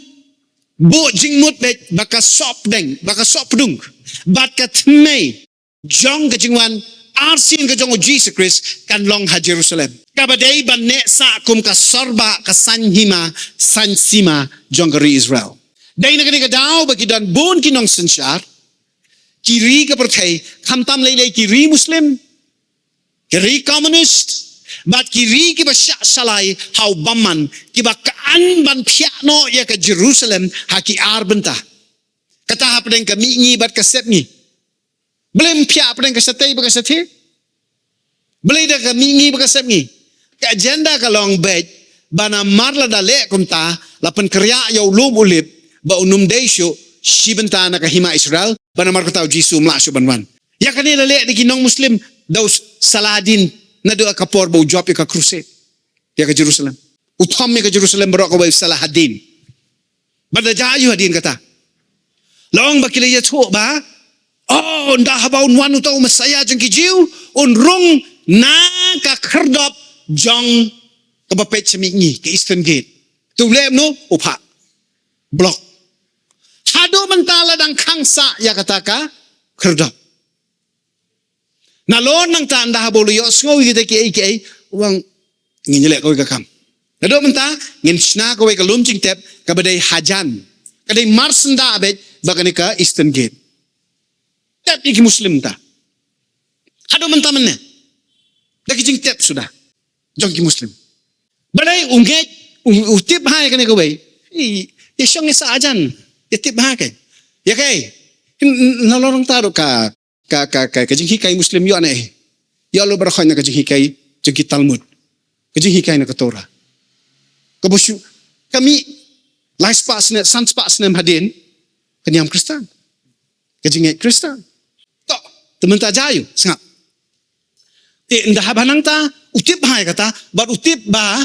buh jingmut beit ba ka sohpdeng, ba ka sohpdung bad ka thymmei jong ka jingwan arsien ka jong U Jisu Khrist kan long ha Jerusalem, kaba dei ban neh sah kum ka sorbah, ka saiñ hima, saiñ sima jong ka ri Israel. Dei na kane ka daw ba ki don bun ki nongsynshar, ki ri ka pyrthei, khamtam lei lei ki ri Muslim, ki ri communist, Bad ki ri kiba shah shalai ha u bymman, kiba kynmaw ban phiah noh ïa ka Jerusalem ha ki ar bynta. Kata hapdeng ka mihngi bad ka sepngi. Balei ym phiah hapdeng ka shatei bad ka shathie? Balei da ka mihngi bad ka sepngi? Ka agenda ka long beit ba namar lada leh kumta, la pynkynriah ïa u lum u lip, ba un ym dei shuh shi bynta na ka hima Israel, ba namar kata u Jisu um lah shuh ban wan. Ïa kane la leh da ki nong Muslim, da u Saladin, naduh ka por ba u jop ïa ka crusade ïa ka Jerusalem. U thom ïa ka Jerusalem baroh kawei u Salahaddin. Bad la jia aïu hadien kata? La ong ba ki la ïathuh ba, oh, ynda haba un wan uta u Messiah jong ki Jiw, un rung na ka khyrdop jong kaba peit sha mihngi, ka Eastern Gate. Te u leh kumno? U phah. Block. Haduh mynta la dang khang sah ïa kata ka khyrdop. Nalor nangta ynda haba u la ïohsngew ïa kita kiei kiei, u ong, ngin ïaleh kawei ka kam. Naduh mynta ngin shna kawei ka lum jingtep kaba dei hajan, ka dei marsyndah beit bad kane ka Eastern Gate. Tep ïa ki Muslim mynta. Haduh mynta mynne da ki jingtep suda jong ki Muslim. Balei? U ngeit, u, u tip bha ïa kane kawei. Ïa shong ïa sah hajan, ïa tip bha ka. Ïa kaei? N-, n-, nalor nangta ruh ka ka, ka, ka, ka jinghikai Muslim ïoh na ei? Ïoh lut baroh khoit na ka jinghikai jong ki Talmud, ka jinghikai na ka Torah. Kaba shu, ka mih lai spah snem, san spah snem hadien ka niam Khristan, ka jingngeit Khristan. To, te mynta jia aïu? Sngap. Te ynda haba nangta u tip bha ïa kata, bad u tip ba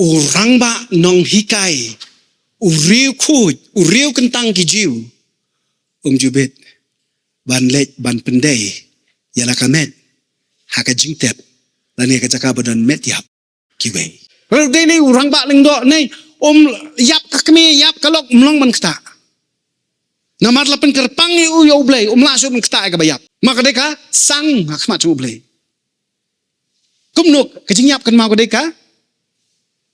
u rangbah nonghikai, u riewkhuid, u riewkyntang ki Jiw, um ju bit ban leit ban pyndei ïa la ka met ha ka jingtep lane ka jaka ba don met ïap kiwei. Ruh dei ne u rangbah lyngdoh ne, um ïap ka kmie, ïap ka lok, um long ban ktah. Namar la pynkyrpang ïa u, ïa U Blei, um lah shuh ban ktah ïa kaba ïap. Ma ka dei ka sang ha khmat jong U Blei. Kumno ka jingïap kynmaw ka dei ka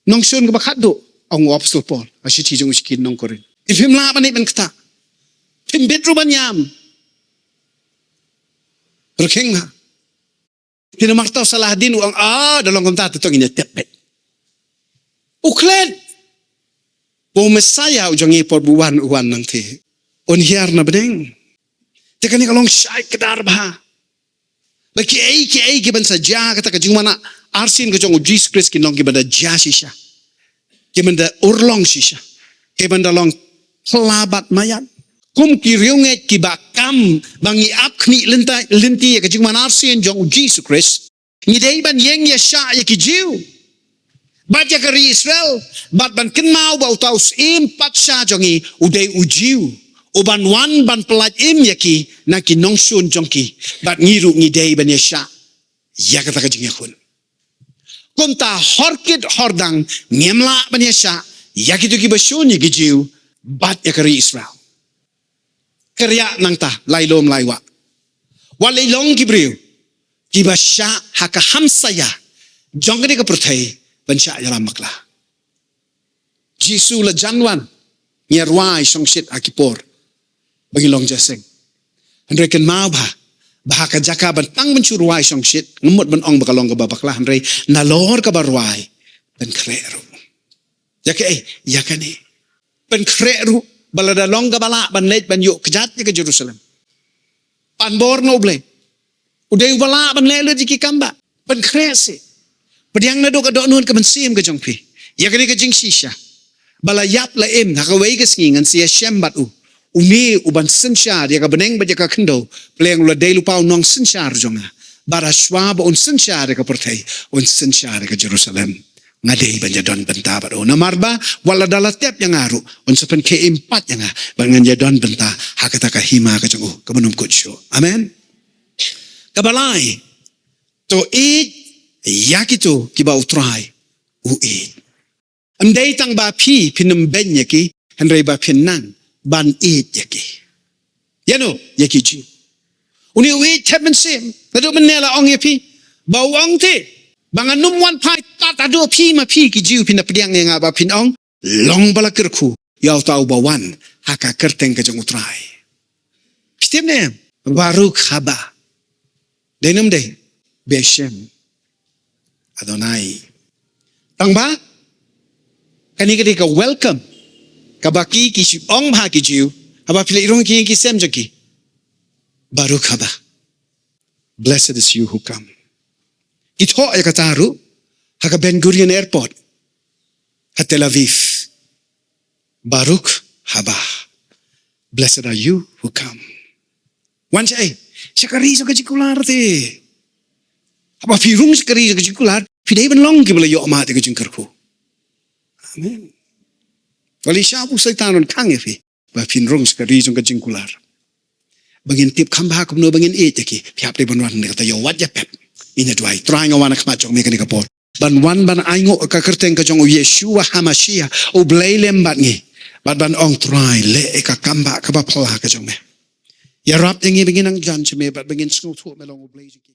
nongshun kaba khatduh, ong u Apostol Paul ha shithi jong u sha ki nong Korinth. Te phim lah ban ïa ban ktah. Phim bit ruh ban ïam. Rkhing ha. Te namar kata u Salahaddin u ong, ah, da long kumta te to ngin ïa tep beit. U klet ba u Messiah u jong ngi por ba u wan, u wan nangta, un hiar na bneng. Te kane ka long shai kdar bha. Ba kiei kiei kiban sa jia ha kata ka jingwan arsien ka jong u Jisu Khrist kin long kiban da jia shisha, kiban da urlong shisha, kiban da long phylla bad maïan. Kum ki riewngeit kiba kam ba ngi ap khmih lynti, lynti ïa ka jingwan arsien jong u Jisu Khrist, ngi dei ban ïeng ïashah ïa ki Jiw bad ïa ka ri Israel, bad ban kynmaw ba uta u Syiem Patsha jong ngi u dei u Jiw, uban wan ban pyllait im ïa ki na ki nongshun jong ki. Bad ngi ruh ngi dei ban ïashah ïa kata ka jingïakhun. Kumta hor kit hor dang ngim lah ban ïashah ïa kito kiba shun ïa ki Jiw bad ïa ka ri Israel. Kyrïah nangta, lai lum lai wah. Wat leit long ki briew kiba shah ha ka hamsaïa jong kane ka pyrthei ban shah ïalam bakla. Jisu la jan wan, ngi ïa rwai shongshit ha ki por ba ngi long jingïaseng. Hynrei kynmaw bha ba ha ka jaka ban tang ban shu rwai shongshit, ngam mut ban ong ba ka long kaba bakla, hynrei nalor kaba rwai, pynkhreh ruh. Ïa kaei? Ïa kane. Pynkhreh ruh ba lada long kaba lah ban leit ban ïuh kjat ïa ka Jerusalem, pan bor na U Blei. U dei uba lah ban leh lut ïa ki kam ba. Pynkhreh seh. Pdiang naduh ka dohnud ka mynsiem ka jong phi ïa kane ka jingshisha, ba la ïap la im, ha kawei ka sngi ngan sa ïashem bad u. Une uban synshar ïa ka bneng bad ïa ka khyndew, pyrshang u la dei lypa u nongsynshar jong nga. Bad hashwa ba un synshar ïa ka pyrthei, un synshar ïa ka Jerusalem, nga dei ban ïadon bynta bad u. Namar ba wat lada la tep ïa nga ruh, un sa pynkhie im pat ïa nga, bad ngan ïadon bynta ha kata ka hima ka jong u kaban ym kut shuh. Amen. Kaba lai, to ïeit ïa kito kiba U Trai u ïeit. Ym dei tang ba phi phin ym beiñ ïa ki, hynrei ba phin nang ban ïeit ïa ki. Ïa no? Ïa ki Jiw. Une u ïeit thep mynsiem. Naduh mynne la ong ïa phi, ba u ong te ba ngan ym wan phai tad haduh phi ma phi ki Jiw phin da pdiang ïa nga, ba phin ong, long ba la kyrkhu ïa uta uba wan ha ka kyrteng ka jong U Trai. Phi tip ne em? Baruch haba. Dei ne ym dei? B'shem. Adonai. Tang ba kane ka dei ka welcome kaba ki, ki shu ong bha ki Jiw haba phi leit rung ki, ki sem jong ki, Baruch haba, blessed is you who come. Ki thoh ïa kata ruh ha ka Ben Gurion Airport ha Tel Aviv, Baruch haba, blessed are you who come. Wan sha ei, sha ka ri jong ka jingkular te. Haba phi rung sha ka ri jong ka jingkular, phi dei ban long kiba la ïoh mad ïa ka jingkyrkhu. Amen. Wat leit shah ba u Soitan un khang ïa phi ba phin rung sha ka ri jong ka jingkular. Ba ngin tip kham bha kumno ba ngin ïeit ïa ki. Phi hap dei ban wan, kata ïa wat ïa pep. Ïa nga duwai, Trai, nga wan ha khmat jong me kane ka por ban wan ban ainguh ka kyrteng ka jong u Yeshua HaMashiach, U Blei lem bad ngi, bad ban ong, Trai, leh ïa ka kam ba kaba phylla ka jong me. Ïarap ïa ngi ba ngin nang jan sha me bad ba ngin sngewthuh me long U Blei jong ki.